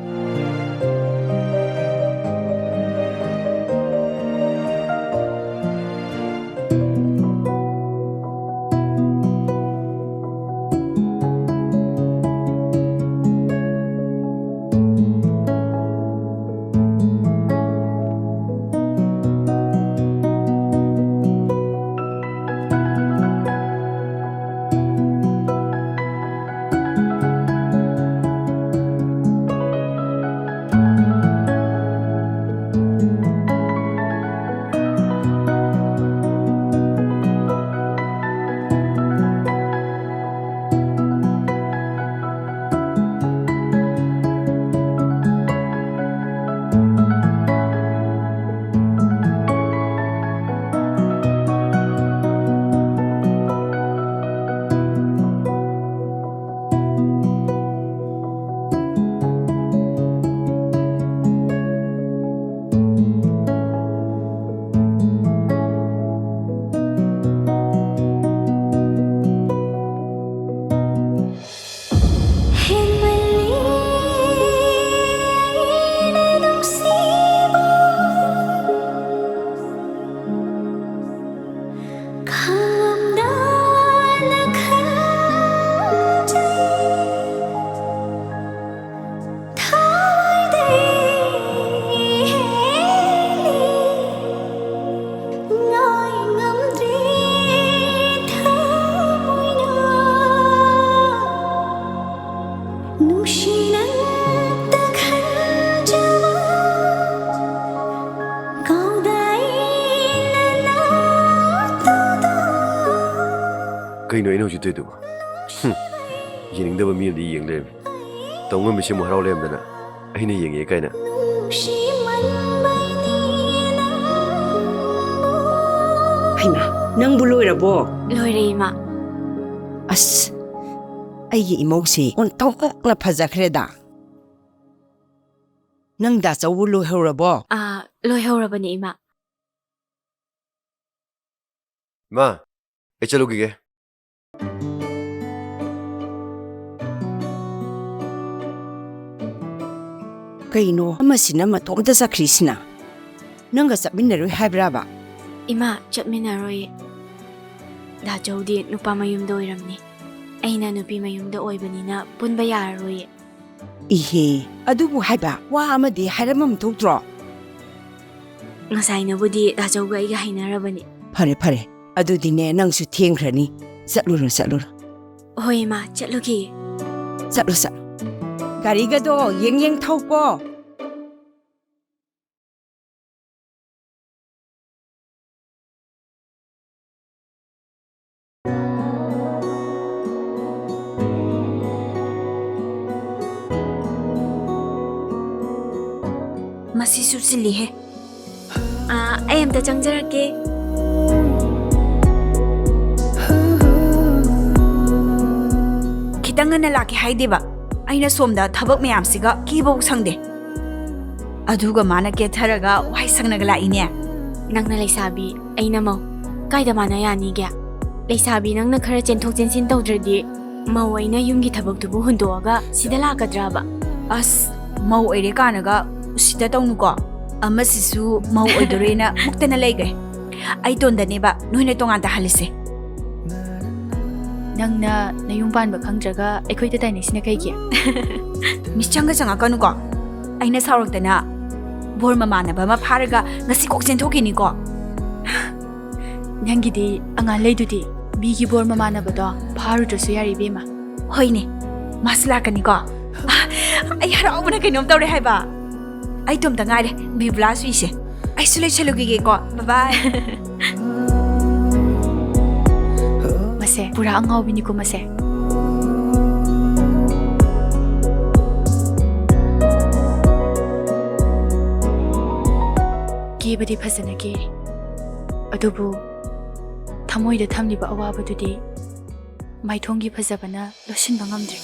ꯀꯩꯅꯣ ꯑꯩꯅ ꯍꯧꯖꯤꯛ ꯇꯧꯔꯤꯗꯨꯕꯣ? ꯍꯨꯝ, ꯌꯦꯡꯅꯤꯡꯗꯕ ꯃꯤ ꯑꯃꯗꯤ ꯌꯦꯡ ꯂꯩꯔꯝꯃꯤ꯫ ꯇꯧꯉꯝꯕꯤꯁꯦ ꯑꯃꯨꯛ ꯍꯔꯥꯎ ꯂꯩꯔꯝꯗꯅ ꯑꯩꯅ ꯌꯦꯡꯉꯦ ꯀꯥꯏꯅ꯫ ꯍꯩꯃꯥ, ꯅꯪꯕꯨ ꯂꯣꯏꯔꯕꯣ? ꯂꯣꯏꯔꯦ, ꯏꯃꯥ꯫ ꯑꯁ, ꯑꯩꯒꯤ ꯏꯃꯧꯁꯤ ꯑꯣꯟꯊꯣꯛꯅ ꯐꯖꯈ꯭ꯔꯦꯗ꯫ ꯅꯪ ꯗꯥꯆꯧꯕꯨ ꯂꯣꯏꯍꯧꯔꯕꯣ? ꯑꯥ, ꯂꯣꯏꯍꯧꯔꯕꯅꯦ, ꯏꯃꯥ꯫ ꯏꯃꯥ, ꯑꯩ ꯆꯠꯂꯨꯈꯤꯒꯦ꯫ ꯀꯩꯅꯣ ꯑꯃꯁꯤꯅ ꯃꯇꯣꯝꯇ ꯆꯠꯈ꯭ꯔꯤꯁꯤꯅ? ꯅꯪꯒ ꯆꯠꯃꯤꯟꯅꯔꯣꯏ ꯍꯥꯏꯕ꯭ꯔꯥꯕ? ꯏꯃꯥ, ꯆꯠꯃꯤꯟꯅꯔꯣꯏꯌꯦ꯫ ꯗꯥꯆꯧꯗꯤ ꯅꯨꯄꯥ ꯃꯌꯨꯝꯗ ꯑꯣꯏꯔꯝꯅꯤ꯫ ꯑꯩꯅ ꯅꯨꯄꯤ ꯃꯌꯨꯝꯗ ꯑꯣꯏꯕꯅꯤꯅ ꯄꯨꯟꯕ ꯌꯥꯔꯔꯣꯏꯌꯦ꯫ ꯏꯍꯦ, ꯑꯗꯨꯕꯨ ꯍꯥꯏꯕ ꯋꯥ ꯑꯃꯗꯤ ꯍꯥꯏꯔꯝꯃꯝ ꯊꯣꯛꯇ꯭ꯔꯣ? ꯉꯁꯥꯏꯅꯕꯨꯗꯤ ꯗꯥꯆꯧꯒ ꯑꯩꯒ ꯍꯥꯏꯅꯔꯕꯅꯤ꯫ ꯐꯔꯦ, ꯐꯔꯦ꯫ ꯑꯗꯨꯗꯤꯅꯦ, ꯅꯪꯁꯨ ꯊꯦꯡꯈ꯭ꯔꯅꯤ꯫ ꯆꯠꯂꯨꯔꯣ, ꯆꯠꯂꯨꯔꯣ꯫ ꯍꯣꯏ, ꯏꯃꯥ, ꯆꯠꯂꯨꯈꯤꯒꯦ꯫ ꯆꯠꯂꯣ, ꯆꯠꯂꯣ꯫ ꯒꯥꯔꯤꯒꯗꯣ ꯌꯦꯡ ꯌꯦꯡ ꯊꯧꯀꯣ꯫ ꯃꯁꯤꯁꯨ ꯆꯤꯜꯂꯤꯍꯦ꯫ ꯑꯥ, ꯑꯩ ꯑꯝꯇ ꯆꯪꯖꯔꯛꯀꯦ꯫ ꯈꯤꯇꯪ ꯉꯟꯅ ꯂꯥꯛꯀꯦ ꯍꯥꯏꯗꯦꯕ꯫ ꯑꯩꯅ ꯁꯣꯝꯗ ꯊꯕꯛ ꯃꯌꯥꯝꯁꯤꯒ ꯀꯦꯕꯕꯨ ꯁꯪꯗꯦ꯫ ꯑꯗꯨꯒ ꯃꯥꯅ ꯀꯦꯊꯔꯒ ꯋꯥꯏ ꯁꯪꯅꯒ ꯂꯥꯛꯏꯅꯦ꯫ ꯅꯪꯅ ꯂꯩꯁꯥꯕꯤ, ꯑꯩꯅ ꯃꯧ꯫ ꯀꯥꯏꯗ ꯃꯥꯟꯅ ꯌꯥꯅꯤꯒꯦ? ꯂꯩꯁꯥꯕꯤ ꯅꯪꯅ ꯈꯔ ꯆꯦꯟꯊꯣꯛ ꯆꯦꯟꯁꯤꯟ ꯇꯧꯗ꯭ꯔꯗꯤ ꯃꯧ ꯑꯩꯅ ꯌꯨꯝꯒꯤ ꯊꯕꯛꯇꯨꯕꯨ ꯍꯨꯟꯗꯣꯛꯑꯒ ꯁꯤꯗ ꯂꯥꯛꯀꯗ꯭ꯔꯕ? ꯑꯁ, ꯃꯧ ꯑꯣꯏꯔꯦ ꯀꯥꯅꯒ ꯎꯁꯤꯠꯇ ꯇꯧꯅꯨꯀꯣ꯫ ꯑꯃꯁꯤꯁꯨ ꯃꯧ ꯑꯣꯏꯗꯣꯔꯦꯅ ꯃꯨꯛꯇꯅ ꯂꯩꯈ꯭ꯔꯦ꯫ ꯑꯩ ꯇꯣꯟꯗꯅꯦꯕ ꯅꯣꯏꯅ ꯇꯣꯉꯥꯟ ꯇꯥꯍꯜꯂꯤꯁꯦ꯫ ꯅꯪꯅ ꯅꯌꯨꯝ ꯄꯥꯟꯕ ꯈꯪꯗ꯭ꯔꯒ ꯑꯩꯈꯣꯏꯗ ꯇꯥꯏꯅꯩꯁꯤꯅ ꯀꯩꯒꯤ? ꯃꯤꯆꯪꯒ ꯆꯪꯉꯛꯀꯅꯨꯀꯣ꯫ ꯑꯩꯅ ꯁꯥꯎꯔꯛꯇꯅ ꯕꯣꯔ ꯃꯃꯥꯟꯅꯕ ꯑꯃ ꯐꯥꯔꯒ ꯉꯁꯤ ꯀꯣꯛ ꯆꯦꯟꯊꯣꯛꯈꯤꯅꯤꯀꯣ꯫ ꯅꯪꯒꯤꯗꯤ ꯑꯉꯥꯡ ꯂꯩꯗꯨꯗꯤ, ꯃꯤꯒꯤ ꯕꯣꯔ ꯃꯃꯥꯟꯅꯕꯗꯣ ꯐꯥꯔꯨꯗ꯭ꯔꯁꯨ ꯌꯥꯔꯦ, ꯏꯕꯦꯝꯃ꯫ ꯍꯣꯏꯅꯦ, ꯃꯥꯁꯨ ꯂꯥꯛꯀꯅꯤꯀꯣ꯫ ꯑ, ꯑꯩ ꯍꯔꯥꯎꯕꯅ ꯀꯩꯅꯣꯝ ꯇꯧꯔꯦ ꯍꯥꯏꯕ꯫ ꯑꯩ ꯏꯇꯣꯝꯇ ꯉꯥꯏꯔꯦ ꯕꯤꯕꯨꯂꯥ ꯆꯨꯏꯁꯦ꯫ ꯑꯩꯁꯨ ꯂꯩꯁꯜꯂꯨꯈꯤꯒꯦꯀꯣ꯫ ꯕꯥꯏ ꯕꯥꯏ꯫ ꯃꯁꯦ ꯄꯨꯔꯥ ꯑꯉꯥꯎꯕꯤꯅꯤꯀꯣ ꯃꯁꯦ꯫ ꯀꯦꯕꯗꯤ ꯐꯖꯅ ꯀꯦꯔꯤ, ꯑꯗꯨꯕꯨ ꯊꯃꯣꯏꯗ ꯊꯝꯂꯤꯕ ꯑꯋꯥꯕꯗꯨꯗꯤ ꯃꯥꯏꯊꯣꯡꯒꯤ ꯐꯖꯕꯅ ꯂꯣꯠꯁꯤꯟꯕ ꯉꯝꯗ꯭ꯔꯦ꯫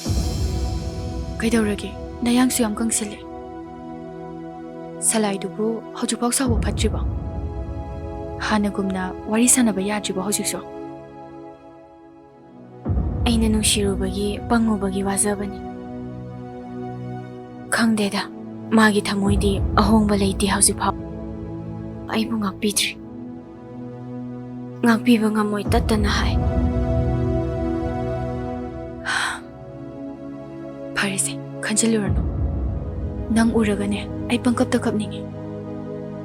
ꯀꯩꯗꯧꯔꯒꯦ? ꯅꯌꯥꯡꯁꯨ ꯌꯥꯝ ꯀꯪꯁꯤꯜꯂꯦ꯫ ꯁꯂꯥꯏꯗꯨꯕꯨ ꯍꯧꯖꯤꯛꯐꯥꯎ ꯁꯥꯎꯕ ꯐꯠꯇ꯭ꯔꯤꯕꯣ? ꯍꯥꯟꯅꯒꯨꯝꯅ ꯋꯥꯔꯤ ꯁꯥꯟꯅꯕ ꯌꯥꯗ꯭ꯔꯤꯕꯣ ꯍꯧꯖꯤꯛꯁꯨ? ꯑꯩꯅ ꯅꯨꯡꯁꯤꯔꯨꯕꯒꯤ, ꯄꯪꯉꯨꯕꯒꯤ ꯋꯥꯖꯕꯅꯤ꯫ ꯈꯪꯗꯦꯗ, ꯃꯥꯒꯤ ꯊꯃꯣꯏꯗꯤ ꯑꯍꯣꯡꯕ ꯂꯩꯇꯦ ꯍꯧꯖꯤꯛꯐꯥꯎ꯫ ꯑꯩꯕꯨ ꯉꯥꯛꯄꯤꯗ꯭ꯔꯤ꯫ ꯉꯥꯛꯄꯤꯕ ꯉꯝꯃꯣꯏ ꯇꯠꯇꯅ ꯍꯥꯏ꯫ ꯐꯔꯦꯁꯦ, ꯈꯟꯖꯤꯜꯂꯨꯔꯅꯨ꯫ ꯅꯪ ꯎꯔꯒꯅꯦ, ꯑꯩ ꯄꯪꯀꯞꯇ ꯀꯞꯅꯤꯡꯉꯤ꯫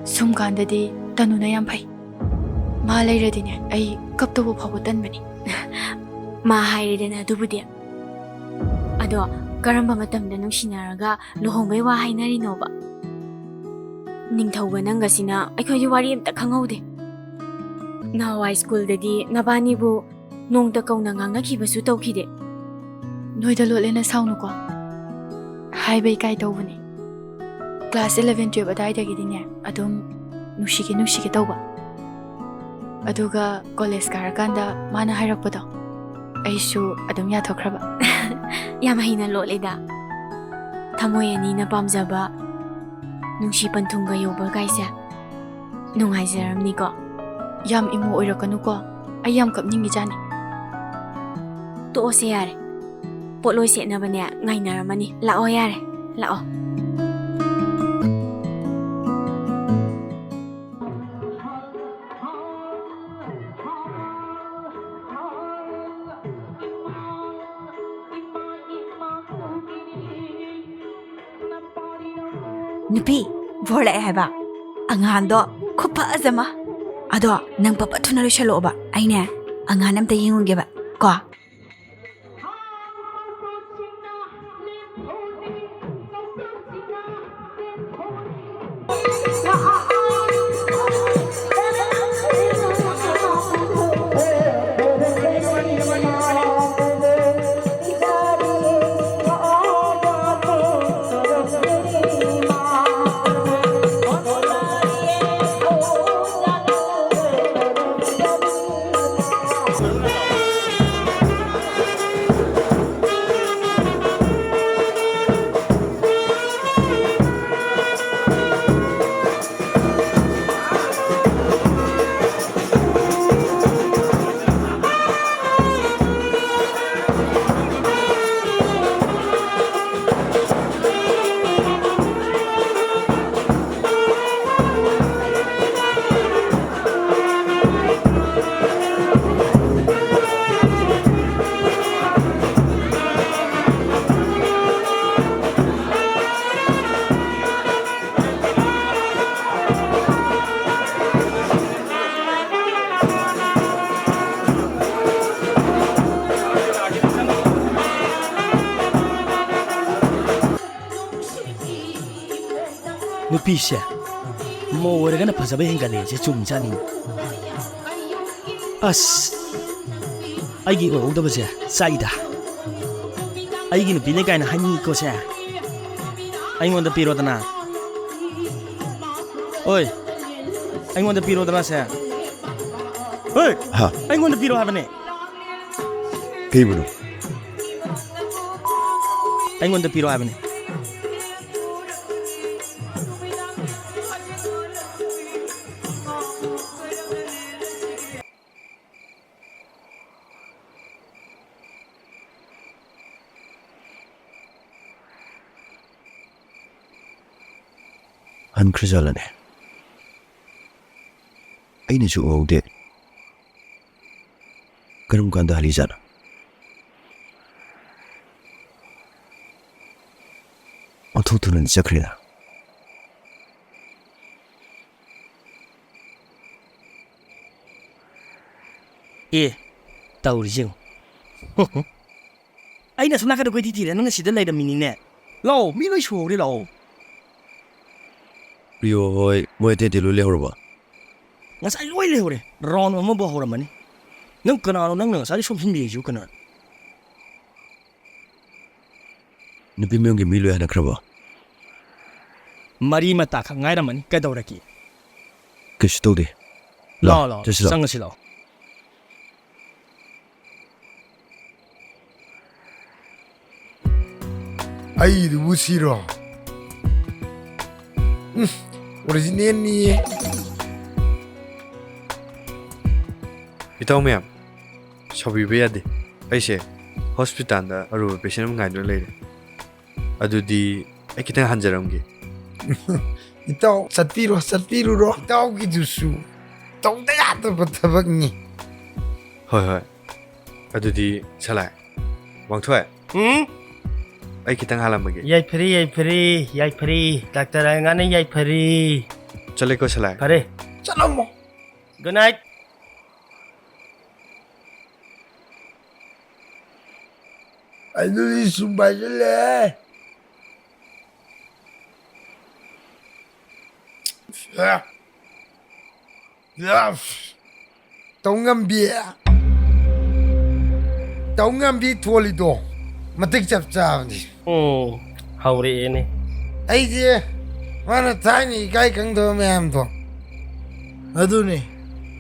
ꯁꯨꯝ ꯀꯥꯟꯗꯗꯤ ꯇꯅꯨꯅ ꯌꯥꯝ ꯐꯩ꯫ ꯃꯥ ꯂꯩꯔꯗꯤꯅꯦ, ꯑꯩ ꯀꯞꯇꯧꯕ ꯐꯥꯎꯕ ꯇꯟꯕꯅꯤ꯫ ꯃꯥ ꯍꯥꯏꯔꯦꯗꯅ ꯑꯗꯨꯕꯨꯗꯤ꯫ ꯑꯗꯣ, ꯀꯔꯝꯕ ꯃꯇꯝꯗ ꯅꯨꯡꯁꯤꯅꯔꯒ ꯂꯨꯍꯣꯡꯕꯩ ꯋꯥ ꯍꯥꯏꯅꯔꯤꯅꯣꯕ? ꯅꯤꯡꯊꯧꯒ ꯅꯪꯒꯁꯤꯅ ꯑꯩꯈꯣꯏꯗꯤ ꯋꯥꯔꯤ ꯑꯝꯇ ꯈꯪꯍꯧꯗꯦ꯫ ꯅꯍꯥꯟꯋꯥꯏ ꯁ꯭ꯀꯨꯜꯗꯗꯤ ꯅꯕꯥꯅꯤꯕꯨ ꯅꯣꯡꯇ ꯀꯧꯅ ꯉꯥꯡꯅꯈꯤꯕꯁꯨ ꯇꯧꯈꯤꯗꯦ꯫ ꯅꯣꯏꯗ ꯂꯣꯠꯂꯦꯅ ꯁꯥꯎꯅꯨꯀꯣ꯫ ꯍꯥꯏꯕ ꯏꯀꯥꯏ ꯇꯧꯕꯅꯤ꯫ ꯀ꯭ꯂꯥꯁ ꯏꯂꯚꯦꯟ, ꯇꯨꯌꯦꯜꯐ ꯑꯗꯥꯏꯗꯒꯤꯗꯤꯅꯦ, ꯑꯗꯨꯝ ꯅꯨꯡꯁꯤꯒꯦ ꯅꯨꯡꯁꯤꯒꯦ ꯇꯧꯕ꯫ ꯑꯗꯨꯒ ꯀꯣꯂꯦꯖ ꯀꯥꯔꯀꯥꯟꯗ ꯃꯥꯅ ꯍꯥꯏꯔꯛꯄꯗꯣ, ꯑꯩꯁꯨ ꯑꯗꯨꯝ ꯌꯥꯊꯣꯛꯈ꯭ꯔꯕ꯫ ꯌꯥꯝ ꯍꯩꯅ ꯂꯣꯠꯂꯦꯗ꯫ ꯊꯃꯣꯏ ꯑꯅꯤꯅ ꯄꯥꯝꯖꯕ, ꯅꯨꯡꯁꯤ ꯄꯟꯊꯨꯡꯒ ꯌꯧꯕ ꯀꯥꯏꯁꯦ꯫ ꯅꯨꯡꯉꯥꯏꯖꯔꯝꯅꯤꯀꯣ꯫ ꯌꯥꯝ ꯏꯃꯣ ꯑꯣꯏꯔꯛꯀꯅꯨꯀꯣ, ꯑꯩ ꯌꯥꯝ ꯀꯞꯅꯤꯡꯉꯤꯖꯥꯠꯅꯤ꯫ ꯇꯣꯛꯑꯁꯦ ꯌꯥꯔꯦ꯫ ꯄꯣꯠꯂꯣꯏ ꯁꯦꯠꯅꯕꯅꯦ ꯉꯥꯏꯅꯔꯝꯃꯅꯤ꯫ ꯂꯥꯛꯑꯣ ꯌꯥꯔꯦ, ꯂꯥꯛꯑꯣ꯫ ꯅꯨꯄꯤ, ꯕꯣꯔ ꯂꯥꯛꯑꯦ ꯍꯥꯏꯕ꯫ ꯑꯉꯥꯟꯗꯣ ꯈꯨꯐꯖ ꯑꯃ꯫ ꯑꯗꯣ ꯅꯪ ꯄꯄ ꯊꯨꯅ ꯂꯣꯏꯁꯜꯂꯛꯑꯣꯕ꯫ ꯑꯩꯅꯦ ꯑꯉꯥꯟ ꯑꯝꯇ ꯌꯦꯡꯉꯨꯒꯦꯕ ꯀꯣ꯫ ꯅꯨꯄꯤꯁꯦ ꯃꯧ ꯑꯣꯏꯔꯒꯅ ꯐꯖꯕ ꯍꯦꯟꯒꯠꯂꯦꯁꯦ ꯆꯨꯝꯖꯥꯠꯅꯤ꯫ ꯑꯁ, ꯑꯩꯒꯤ ꯑꯣꯏꯍꯧꯗꯕꯁꯦ ꯆꯥꯛꯏꯗ꯫ ꯑꯩꯒꯤ ꯅꯨꯄꯤꯅꯦ ꯀꯥꯏꯅ ꯍꯥꯏꯅꯤꯡꯉꯤꯀꯣ ꯁꯦ꯫ ꯑꯩꯉꯣꯟꯗ ꯄꯤꯔꯣꯗꯅ꯫ ꯑꯣꯏ, ꯑꯩꯉꯣꯟꯗ ꯄꯤꯔꯣꯗꯅ ꯁꯦ꯫ ꯑꯣꯏ, ꯍꯥ? ꯑꯩꯉꯣꯟꯗ ꯄꯤꯔꯣ ꯍꯥꯏꯕꯅꯦ꯫ ꯀꯩꯕꯨꯅꯣ? ꯑꯩꯉꯣꯟꯗ ꯄꯤꯔꯣ ꯍꯥꯏꯕꯅꯦ꯫ ꯍꯟꯈ꯭ꯔꯖꯥꯠꯂꯅꯦ? ꯑꯩꯅꯁꯨ ꯎꯍꯧꯗꯦ꯫ ꯀꯔꯝ ꯀꯥꯟꯗ ꯍꯜꯂꯤꯖꯥꯠꯅꯣ? ꯑꯣꯟꯊꯣꯛ ꯊꯨꯅꯗꯤ ꯆꯠꯈ꯭ꯔꯦꯗ꯫ ꯑꯦ, ꯇꯧꯔꯤꯁꯦ ꯌꯦꯡꯉꯨ꯫ ꯑꯩꯅ ꯑꯁꯣꯝ ꯅꯥꯀꯟꯗ ꯀꯣꯏꯊꯤ ꯊꯤꯔꯦ, ꯅꯪꯅ ꯁꯤꯗ ꯂꯩꯔꯝꯃꯤꯅꯤꯅꯦ꯫ ꯂꯥꯛꯑꯣ, ꯃꯤ ꯂꯣꯏ ꯁꯨꯍꯧꯔꯦ, ꯂꯥꯛꯑꯣ꯫ ꯄ꯭ꯔꯤꯌꯣ ꯍꯣꯏ, ꯃꯣꯏ ꯑꯇꯩ ꯑꯇꯩ ꯂꯣꯏ ꯂꯩꯍꯧꯔꯕꯣ? ꯉꯁꯥꯏ ꯂꯣꯏ ꯂꯩꯍꯧꯔꯦ, ꯔꯥꯎꯟ ꯑꯃꯐꯥꯎ ꯍꯧꯔꯝꯃꯅꯤ꯫ ꯅꯪ ꯀꯅꯥꯅꯣ, ꯅꯪꯅ ꯉꯁꯥꯏꯗꯩ ꯁꯣꯝ ꯁꯤꯟꯕꯤꯔꯤꯁꯤꯕꯨ ꯀꯅꯥꯅꯣ? ꯅꯨꯄꯤ ꯃꯌꯨꯝꯒꯤ ꯃꯤ ꯂꯣꯏ ꯍꯟꯅꯈ꯭ꯔꯕꯣ? ꯃꯔꯤ ꯃꯇꯥ ꯈꯛ ꯉꯥꯏꯔꯝꯃꯅꯤ, ꯀꯩꯗꯧꯔꯒꯦ? ꯀꯩꯁꯨ ꯇꯧꯗꯦ꯫ ꯂꯥꯛꯑꯣ, ꯂꯥꯛꯑꯣ, ꯂꯥꯛꯑꯣ, ꯆꯠꯁꯤ ꯂꯥꯛꯑꯣ꯫ ꯆꯪꯉꯁꯤ ꯂꯥꯛꯑꯣ꯫ ꯑꯩꯗꯨꯕꯨ ꯁꯤꯔꯣ? ꯎꯝ, ꯑꯣꯔꯤꯖꯤꯅꯦꯜꯅꯤꯌꯦ꯫ ꯏꯇꯥꯎ ꯃꯌꯥꯝ, ꯁꯥꯎꯕꯤꯕ ꯌꯥꯗꯦ꯫ ꯑꯩꯁꯦ ꯍꯣꯁꯄꯤꯇꯥꯜꯗ ꯑꯔꯨꯕ ꯄꯦꯁꯦꯟ ꯑꯃ ꯉꯥꯏꯗꯨꯅ ꯂꯩꯔꯦ꯫ ꯑꯗꯨꯗꯤ ꯑꯩ ꯈꯤꯇꯪ ꯍꯟꯖꯔꯝꯒꯦ꯫ ꯏꯇꯥꯎ, ꯆꯠꯄꯤꯔꯣ, ꯆꯠꯄꯤꯔꯨꯔꯣ꯫ ꯏꯇꯥꯎꯒꯤꯗꯨꯁꯨ ꯇꯧꯗ ꯌꯥꯗꯕ ꯊꯕꯛꯅꯤ꯫ ꯍꯣꯏ, ꯍꯣꯏ꯫ ꯑꯗꯨꯗꯤ ꯁꯂꯥꯏ, ꯋꯥꯡꯊꯣꯏ꯫ ꯎꯝ? ꯑꯩ ꯈꯤꯇꯪ ꯍꯥꯜꯂꯝꯃꯒꯦ꯫ ꯌꯥꯏꯐꯔꯦ, ꯌꯥꯏꯐꯔꯦ, ꯌꯥꯏꯐꯔꯦ꯫ ꯗꯥꯛꯇꯔ ꯑꯌꯥꯅ ꯌꯥꯏꯐꯔꯦ꯫ ꯆꯠꯂꯦꯀꯣ ꯁꯂꯥꯏ꯫ ꯐꯔꯦ꯫ ꯆꯠꯂꯝꯃꯣ꯫ Good night꯫ ꯑꯗꯨꯗꯤ ꯁꯨꯝ ꯄꯥꯏꯁꯤꯜꯂꯦ꯫ ꯇꯧꯉꯝꯕꯤ, ꯇꯧꯉꯝꯕꯤ ꯊꯣꯜꯂꯤꯗꯣ ꯃꯇꯤꯛ ꯆꯞ ꯆꯥꯕꯅꯤ꯫ ꯎꯝ, ꯍꯧꯔꯛꯑꯦꯅꯦ꯫ ꯑꯩꯁꯦ ꯃꯥꯅ ꯊꯥꯏꯅ ꯏꯀꯥꯏ ꯈꯪꯗꯕ ꯃꯌꯥꯝꯗꯣ꯫ ꯑꯗꯨꯅꯤ,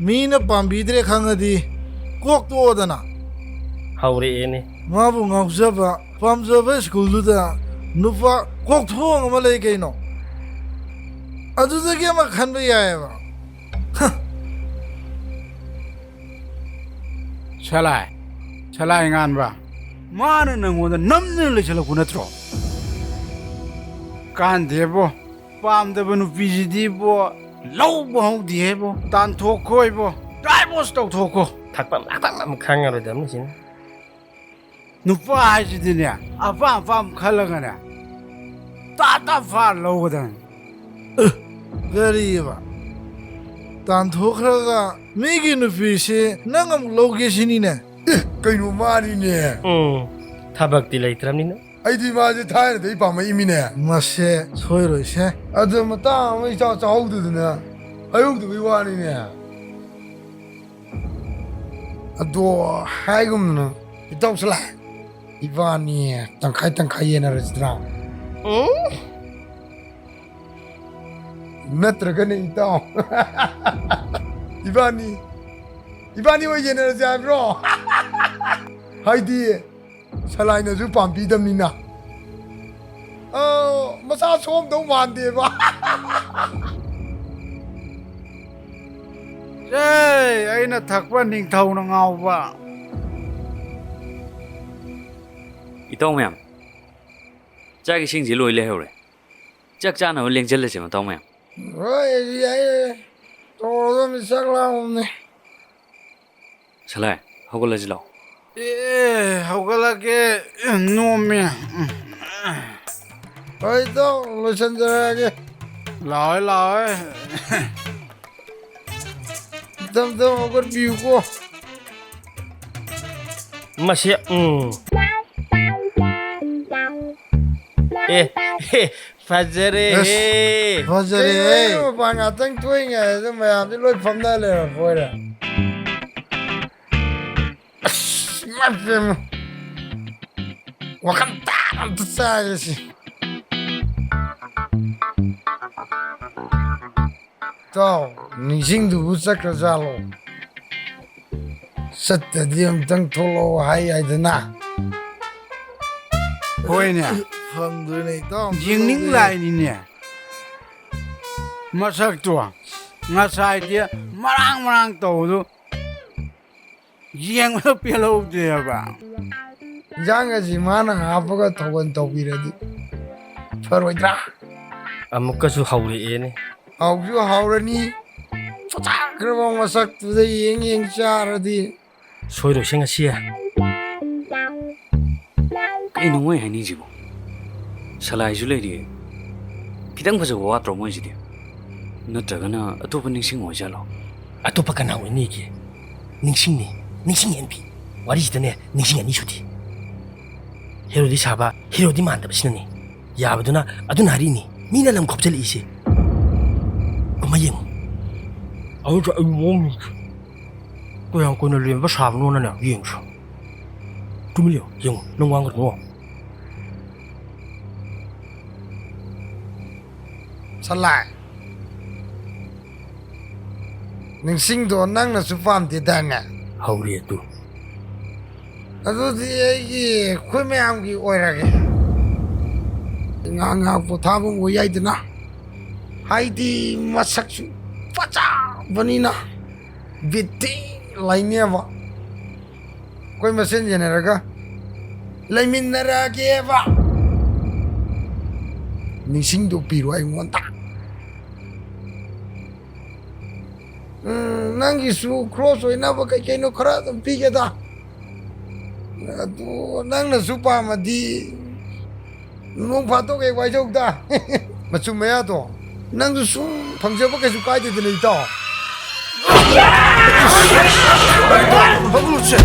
ꯃꯤꯅ ꯄꯥꯝꯕꯤꯗ꯭ꯔꯦ ꯈꯪꯉꯗꯤ ꯀꯣꯛ ꯇꯣꯛꯑꯣꯗꯅ꯫ ꯍꯧꯔꯛꯑꯦꯅꯦ꯫ ꯃꯥꯕꯨ ꯉꯥꯎꯖꯕ, ꯄꯥꯝꯖꯕ ꯁ꯭ꯀꯨꯜꯗꯨꯗ ꯅꯨꯄꯥ ꯀꯣꯛꯊꯣꯡ ꯑꯃ ꯂꯩ ꯀꯩꯅꯣ꯫ ꯑꯗꯨꯗꯒꯤ ꯑꯃ ꯈꯟꯕ ꯌꯥꯏꯑꯕ꯫ ꯍ꯫ ꯁꯂꯥꯏ, ꯁꯂꯥꯏ ꯉꯥꯟꯕ, ꯃꯥꯅ ꯅꯪꯉꯣꯟꯗ ꯅꯝꯗꯅ ꯂꯩꯁꯜꯂꯛꯄ ꯅꯠꯇ꯭ꯔꯣ? ꯀꯥꯟꯗꯦꯕꯣ, ꯄꯥꯝꯗꯕ ꯅꯨꯄꯤꯁꯤꯗꯤꯕꯣ, ꯂꯧꯕ ꯍꯧꯗꯦꯍꯦꯕꯣ꯫ ꯇꯥꯟꯊꯣꯛꯈꯣ ꯏꯕꯣ, divorce ꯇꯧꯊꯣꯛꯈꯣ꯫ ꯊꯛꯄ ꯂꯥꯛꯄ ꯑꯃ ꯈꯪꯉꯔꯣꯏꯗꯕꯅꯤ ꯁꯤꯅ꯫ ꯅꯨꯄꯥ ꯍꯥꯏꯁꯤꯗꯤꯅꯦ, ꯑꯄꯥꯝ ꯑꯄꯥꯝꯕ ꯈꯜꯂꯒꯅꯦ, ꯇꯥ ꯇꯥ ꯐꯥ ꯂꯧꯒꯗꯕꯅꯤ꯫ ꯑꯦ, ꯀꯔꯤꯕ? ꯇꯥꯟꯊꯣꯛꯈ꯭ꯔꯒ ꯃꯤꯒꯤ ꯅꯨꯄꯤꯁꯤ ꯅꯪ ꯑꯃꯨꯛ ꯂꯧꯒꯦ ꯁꯤꯅꯤꯅꯦ? ꯑꯦ, ꯀꯩꯅꯣ, ꯃꯥꯅꯤꯅꯦ꯫ ꯎꯝ, ꯊꯕꯛꯇꯤ ꯂꯩꯇ꯭ꯔꯕꯅꯤꯅ꯫ ꯑꯩꯗꯤ ꯃꯥꯁꯦ ꯊꯥꯏꯅꯗꯩ ꯄꯥꯝꯃꯛꯏꯃꯤꯅꯦ꯫ ꯃꯁꯦ ꯁꯣꯏꯔꯣꯏꯁꯦ꯫ ꯑꯗꯣ ꯃꯇꯥꯡ ꯑꯃ ꯏꯆꯥ ꯆꯥꯍꯧꯗꯗꯅ ꯍꯥꯏꯍꯧꯗꯕꯩ ꯋꯥꯅꯤꯅꯦ꯫ ꯑꯗꯣ ꯍꯥꯏꯒꯨꯝꯗꯅ, ꯏꯇꯥꯎ ꯁꯂꯥꯏ, ꯏꯕꯥꯅꯤ ꯇꯪꯈꯥꯏ ꯇꯪꯈꯥꯏ ꯌꯦꯟꯅꯔꯁꯤꯗ꯭ꯔꯥ? ꯎꯝ? ꯅꯠꯇ꯭ꯔꯒꯅ ꯏꯇꯥꯎ, ꯏꯕꯥꯅꯤ, ꯏꯕꯥꯅꯤ ꯑꯣꯏ ꯌꯦꯟꯅꯔꯁꯦ ꯍꯥꯏꯕ꯭ꯔꯣ? ꯍꯥꯏꯗꯤ ꯁꯂꯥꯏꯅꯁꯨ ꯄꯥꯝꯕꯤꯗꯕꯅꯤꯅ꯫ ꯑ, ꯃꯁꯥ ꯁꯣꯝꯗꯧ ꯃꯥꯟꯗꯦꯕ꯫ ꯑꯦ, ꯑꯩꯅ ꯊꯛꯄ ꯅꯤꯡꯊꯧꯅ ꯉꯥꯎꯕ꯫ ꯏꯇꯥꯎ ꯃꯌꯥꯝ, ꯆꯥꯛ ꯏꯁꯤꯡꯁꯤ ꯂꯣꯏ ꯂꯩꯍꯧꯔꯦ꯫ ꯆꯥꯛ ꯆꯥꯅꯕ ꯂꯦꯡꯁꯤꯜꯂꯁꯦ, ꯃꯇꯥꯎ ꯃꯌꯥꯝ꯫ ꯍꯣꯏ, ꯌꯥꯏ, ꯌꯥꯏ꯫ ꯇꯧꯔꯗꯕꯅꯤ, ꯆꯥꯛ ꯂꯥꯝꯃꯕꯅꯤ꯫ ꯁꯂꯥꯏ, ꯍꯧꯒꯠꯂꯁꯤ ꯂꯥꯛꯑꯣ꯫ ꯑꯦ, ꯍꯧꯒꯠꯂꯒꯦ, ꯅꯣꯝꯃꯦ꯫ ꯍꯣꯏ, ꯏꯇꯥꯎ, ꯂꯣꯏꯁꯟꯖꯔꯛꯑꯒꯦ꯫ ꯂꯥꯛꯑꯣꯏ, ꯂꯥꯛꯑꯣꯏ꯫ ꯇꯞ ꯇꯞ ꯍꯧꯒꯠꯄꯤꯌꯨꯀꯣ꯫ ꯃꯁꯤ, ꯎꯝ꯫ ꯑꯦ, ꯑꯦ, ꯐꯖꯔꯦ꯫ ꯑꯁ, ꯐꯖꯔꯦ꯫ ꯀꯩꯅꯣ, ꯃꯄꯥꯟ ꯉꯥꯛꯇꯪ ꯊꯣꯛꯏꯉꯩꯗ ꯃꯌꯥꯝꯁꯦ ꯂꯣꯏ ꯐꯝꯅ ꯂꯩꯔꯝꯕ ꯑꯣꯏꯔꯦ꯫ ꯑꯁ, ꯏꯃꯥꯏ ꯄꯦꯝꯃ꯫ ꯋꯥꯈꯜ ꯇꯥꯅ ꯑꯝꯇ ꯆꯥꯒꯦ ꯁꯤ꯫ ꯏꯇꯥꯎ, ꯅꯤꯡꯁꯤꯡꯗꯨꯕꯨ ꯆꯠꯈ꯭ꯔꯖꯥꯠꯂꯣ? ꯆꯠꯇꯗꯤ ꯑꯝꯇꯪ ꯊꯣꯛꯂꯛꯑꯣ ꯍꯥꯏ ꯌꯥꯏꯗꯅ꯫ ꯍꯣꯏꯅꯦ꯫ ꯐꯪꯗ꯭ꯔꯦꯅꯦ, ꯏꯇꯥꯎ, ꯑꯝꯇ ꯌꯦꯡꯅꯤꯡ ꯂꯧꯒꯦ꯫ ꯂꯥꯛꯏꯅꯤꯅꯦ꯫ ꯃꯁꯛꯇꯣ ꯉꯁꯥꯏꯗꯤ ꯃꯔꯥꯡ ꯃꯔꯥꯡ ꯇꯧꯕꯗꯨ ꯌꯦꯡꯕꯗ ꯄꯦꯜꯍꯧꯗꯦꯕ꯫ ꯏꯟꯖꯥꯡ ꯑꯁꯤ ꯃꯥꯅ ꯍꯥꯞꯄꯒ ꯊꯧꯒꯜ ꯇꯧꯕꯤꯔꯗꯤ ꯐꯔꯣꯏꯗ꯭ꯔꯥ? ꯑꯃꯨꯛꯀꯁꯨ ꯍꯧꯔꯛꯑꯦꯅꯦ꯫ ꯍꯥꯎꯁꯨ ꯍꯥꯎꯔꯅꯤ꯫ ꯐꯖꯈ꯭ꯔꯕ ꯃꯁꯛꯇꯨꯗ ꯌꯦꯡ ꯌꯦꯡ ꯆꯥꯔꯗꯤ꯫ ꯁꯣꯏꯔꯣꯏꯁꯦ ꯉꯁꯤ꯫ ꯀꯩꯅꯣ ꯃꯣꯏ ꯍꯥꯏꯅꯤꯡꯁꯤꯕꯣ? ꯁꯂꯥꯏꯁꯨ ꯂꯩꯔꯤ꯫ ꯈꯤꯇꯪ ꯐꯖꯕ ꯋꯥꯠꯇ꯭ꯔꯣ ꯃꯣꯏꯁꯤꯗꯤ? ꯅꯠꯇ꯭ꯔꯒꯅ ꯑꯇꯣꯞꯄ ꯅꯤꯡꯁꯤꯡ ꯑꯣꯏꯖꯥꯠꯂꯣ? ꯑꯇꯣꯞꯄ ꯀꯅꯥ ꯑꯣꯏꯅꯤꯒꯦ? ꯅꯤꯡꯁꯤꯡꯅꯤ, ꯅꯤꯡꯁꯤꯡ ꯍꯦꯟꯕꯤ꯫ ꯋꯥꯔꯤꯁꯤꯗꯅꯦ ꯅꯤꯡꯁꯤꯡ ꯑꯅꯤ ꯁꯨꯗꯦ꯫ ꯍꯦꯔꯣꯗꯤ ꯁꯥꯕ, ꯍꯦꯔꯣꯗꯤ ꯃꯥꯟꯗꯕꯁꯤꯅꯅꯦ꯫ ꯌꯥꯕꯗꯨꯅ ꯑꯗꯨꯅ ꯍꯥꯏꯔꯤꯅꯤ, ꯃꯤꯅ ꯂꯝ ꯈꯣꯞꯆꯜꯂꯛꯏꯁꯦ꯫ ꯀꯨꯝꯍꯩ ꯌꯦꯡꯉꯨ꯫ ꯑꯗꯨꯁꯨ ꯑꯩ ꯃꯑꯣꯡ ꯌꯦꯡꯁꯤ꯫ ꯀꯌꯥꯝ ꯀꯨꯏꯅ ꯂꯦꯝꯕ ꯁꯥꯕꯅꯣꯅꯅꯦ ꯌꯦꯡꯁꯤ꯫ ꯇꯨꯃꯤꯟ ꯂꯩꯌꯨ, ꯌꯦꯡꯉꯨ, ꯅꯪ ꯋꯥ ꯉꯥꯡꯒꯅꯨ꯫ ꯁꯂꯥꯏ, ꯅꯤꯡꯁꯤꯡꯗꯣ ꯅꯪꯅꯁꯨ ꯄꯥꯝꯗꯦꯗꯥꯏꯅꯦ? ꯍꯧꯔꯦ ꯑꯗꯨ꯫ ꯑꯗꯨꯗꯤ ꯑꯩꯒꯤ, ꯑꯩꯈꯣꯏ ꯃꯌꯥꯝꯒꯤ ꯑꯣꯏꯔꯒꯦ꯫ ꯉꯥꯏꯍꯥꯛ ꯉꯥꯏꯍꯥꯛ ꯄꯣꯊꯥꯕ ꯑꯣꯏ ꯌꯥꯏꯗꯅ꯫ ꯍꯥꯏꯗꯤ ꯃꯁꯛꯁꯨ ꯐꯖꯕꯅꯤꯅ ꯕꯤꯠꯇꯤ ꯂꯩꯅꯦꯕ꯫ ꯑꯩꯈꯣꯏ ꯃꯁꯦꯟ ꯌꯦꯟꯅꯔꯒ ꯂꯩꯃꯤꯟꯅꯔꯒꯦꯕ꯫ ꯅꯤꯡꯁꯤꯡꯗꯣ ꯄꯤꯔꯣ ꯑꯩꯉꯣꯟꯗ꯫ ꯎꯝ, ꯅꯪꯒꯤꯁꯨ ꯈ꯭ꯔꯣꯁ ꯑꯣꯏꯅꯕ ꯀꯩ ꯀꯩꯅꯣ ꯈꯔ ꯑꯗꯨꯝ ꯄꯤꯒꯦꯗ꯫ ꯑꯗꯨ ꯅꯪꯅꯁꯨ ꯄꯥꯝꯃꯗꯤ ꯅꯣꯡ ꯐꯥꯗꯣꯛ ꯍꯦꯛ ꯋꯥꯏꯖꯧꯗ꯫ ꯃꯆꯨ ꯃꯌꯥꯗꯣ ꯅꯪꯁꯨ ꯁꯨꯝ ꯐꯪꯖꯕ ꯀꯩꯁꯨ ꯀꯥꯏꯗꯦꯗꯅ, ꯏꯇꯥꯎ꯫ ꯐꯝꯃꯨꯁꯦ꯫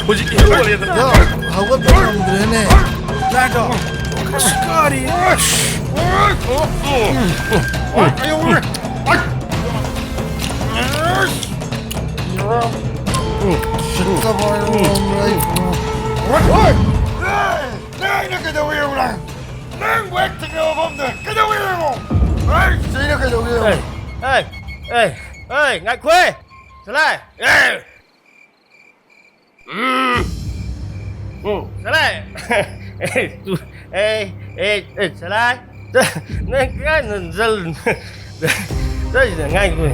ꯍꯧꯖꯤꯛꯇꯤ ꯍꯧꯒꯠꯂꯦꯗꯅ꯫ ꯍꯧꯒꯠꯄ ꯉꯝꯗ꯭ꯔꯦꯅꯦ꯫ ꯂꯥꯛꯑꯣ꯫ ꯑꯁ, ꯀꯔꯤ? ꯁꯤꯠꯇꯕ ꯌꯣꯝꯂꯛꯏꯕ꯫ ꯅꯪ ꯀꯩꯗꯧꯔꯤꯅꯣ? ꯅꯪ ꯕꯥꯏꯛ ꯊꯤꯡꯅꯕ ꯃꯐꯝꯗ ꯀꯩꯗꯧꯔꯤꯅꯣ? ꯑꯩ ꯁꯤꯗ ꯀꯩꯗꯧꯔꯤꯅꯣ? ꯑꯦ, ꯑꯦ, ꯑꯦ, ꯑꯦ, ꯉꯥꯏꯈꯣꯍꯦ! ꯁꯂꯥꯏ! ꯑꯦ! ꯎꯝ꯫ ꯎꯝ, ꯁꯂꯥꯏ! ꯑꯦ, ꯇꯨ-, ꯑꯦ, ꯑꯦ, ꯑꯦ, ꯁꯂꯥꯏ! ꯅꯪ ꯀꯥꯏꯅ ꯆꯠꯂꯨꯅꯣ? ꯆꯠꯂꯤꯗ ꯉꯥꯏꯈꯣ꯫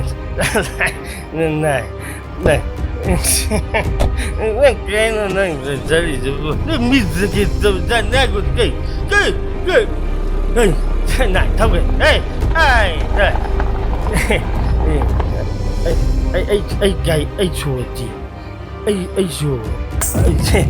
ꯅꯪ, ꯅꯪ, ꯅꯪ, ꯅꯪ ꯀꯩꯅꯣ ꯅꯪ ꯆꯠꯂꯤꯗꯨꯕꯨ? ꯅꯪ ꯃꯤ ꯆꯠꯀꯦ ꯇꯧꯖꯥꯠ ꯉꯥꯏꯈꯣ꯫ ꯀꯩ, ꯀꯩ, ꯀꯩ, ꯀꯩ, ꯅꯪ ꯊꯝꯒꯦ꯫ ꯑꯦ, ꯑꯩ, ꯑꯩ, ꯑꯩ, ꯑꯩ, ꯑꯩ, ꯑꯩ ꯒꯥꯔꯤ, ꯑꯩ ꯁꯣꯗꯤ꯫ ꯑꯩ, ꯑꯩꯁꯨ, ꯑꯩꯁꯦ,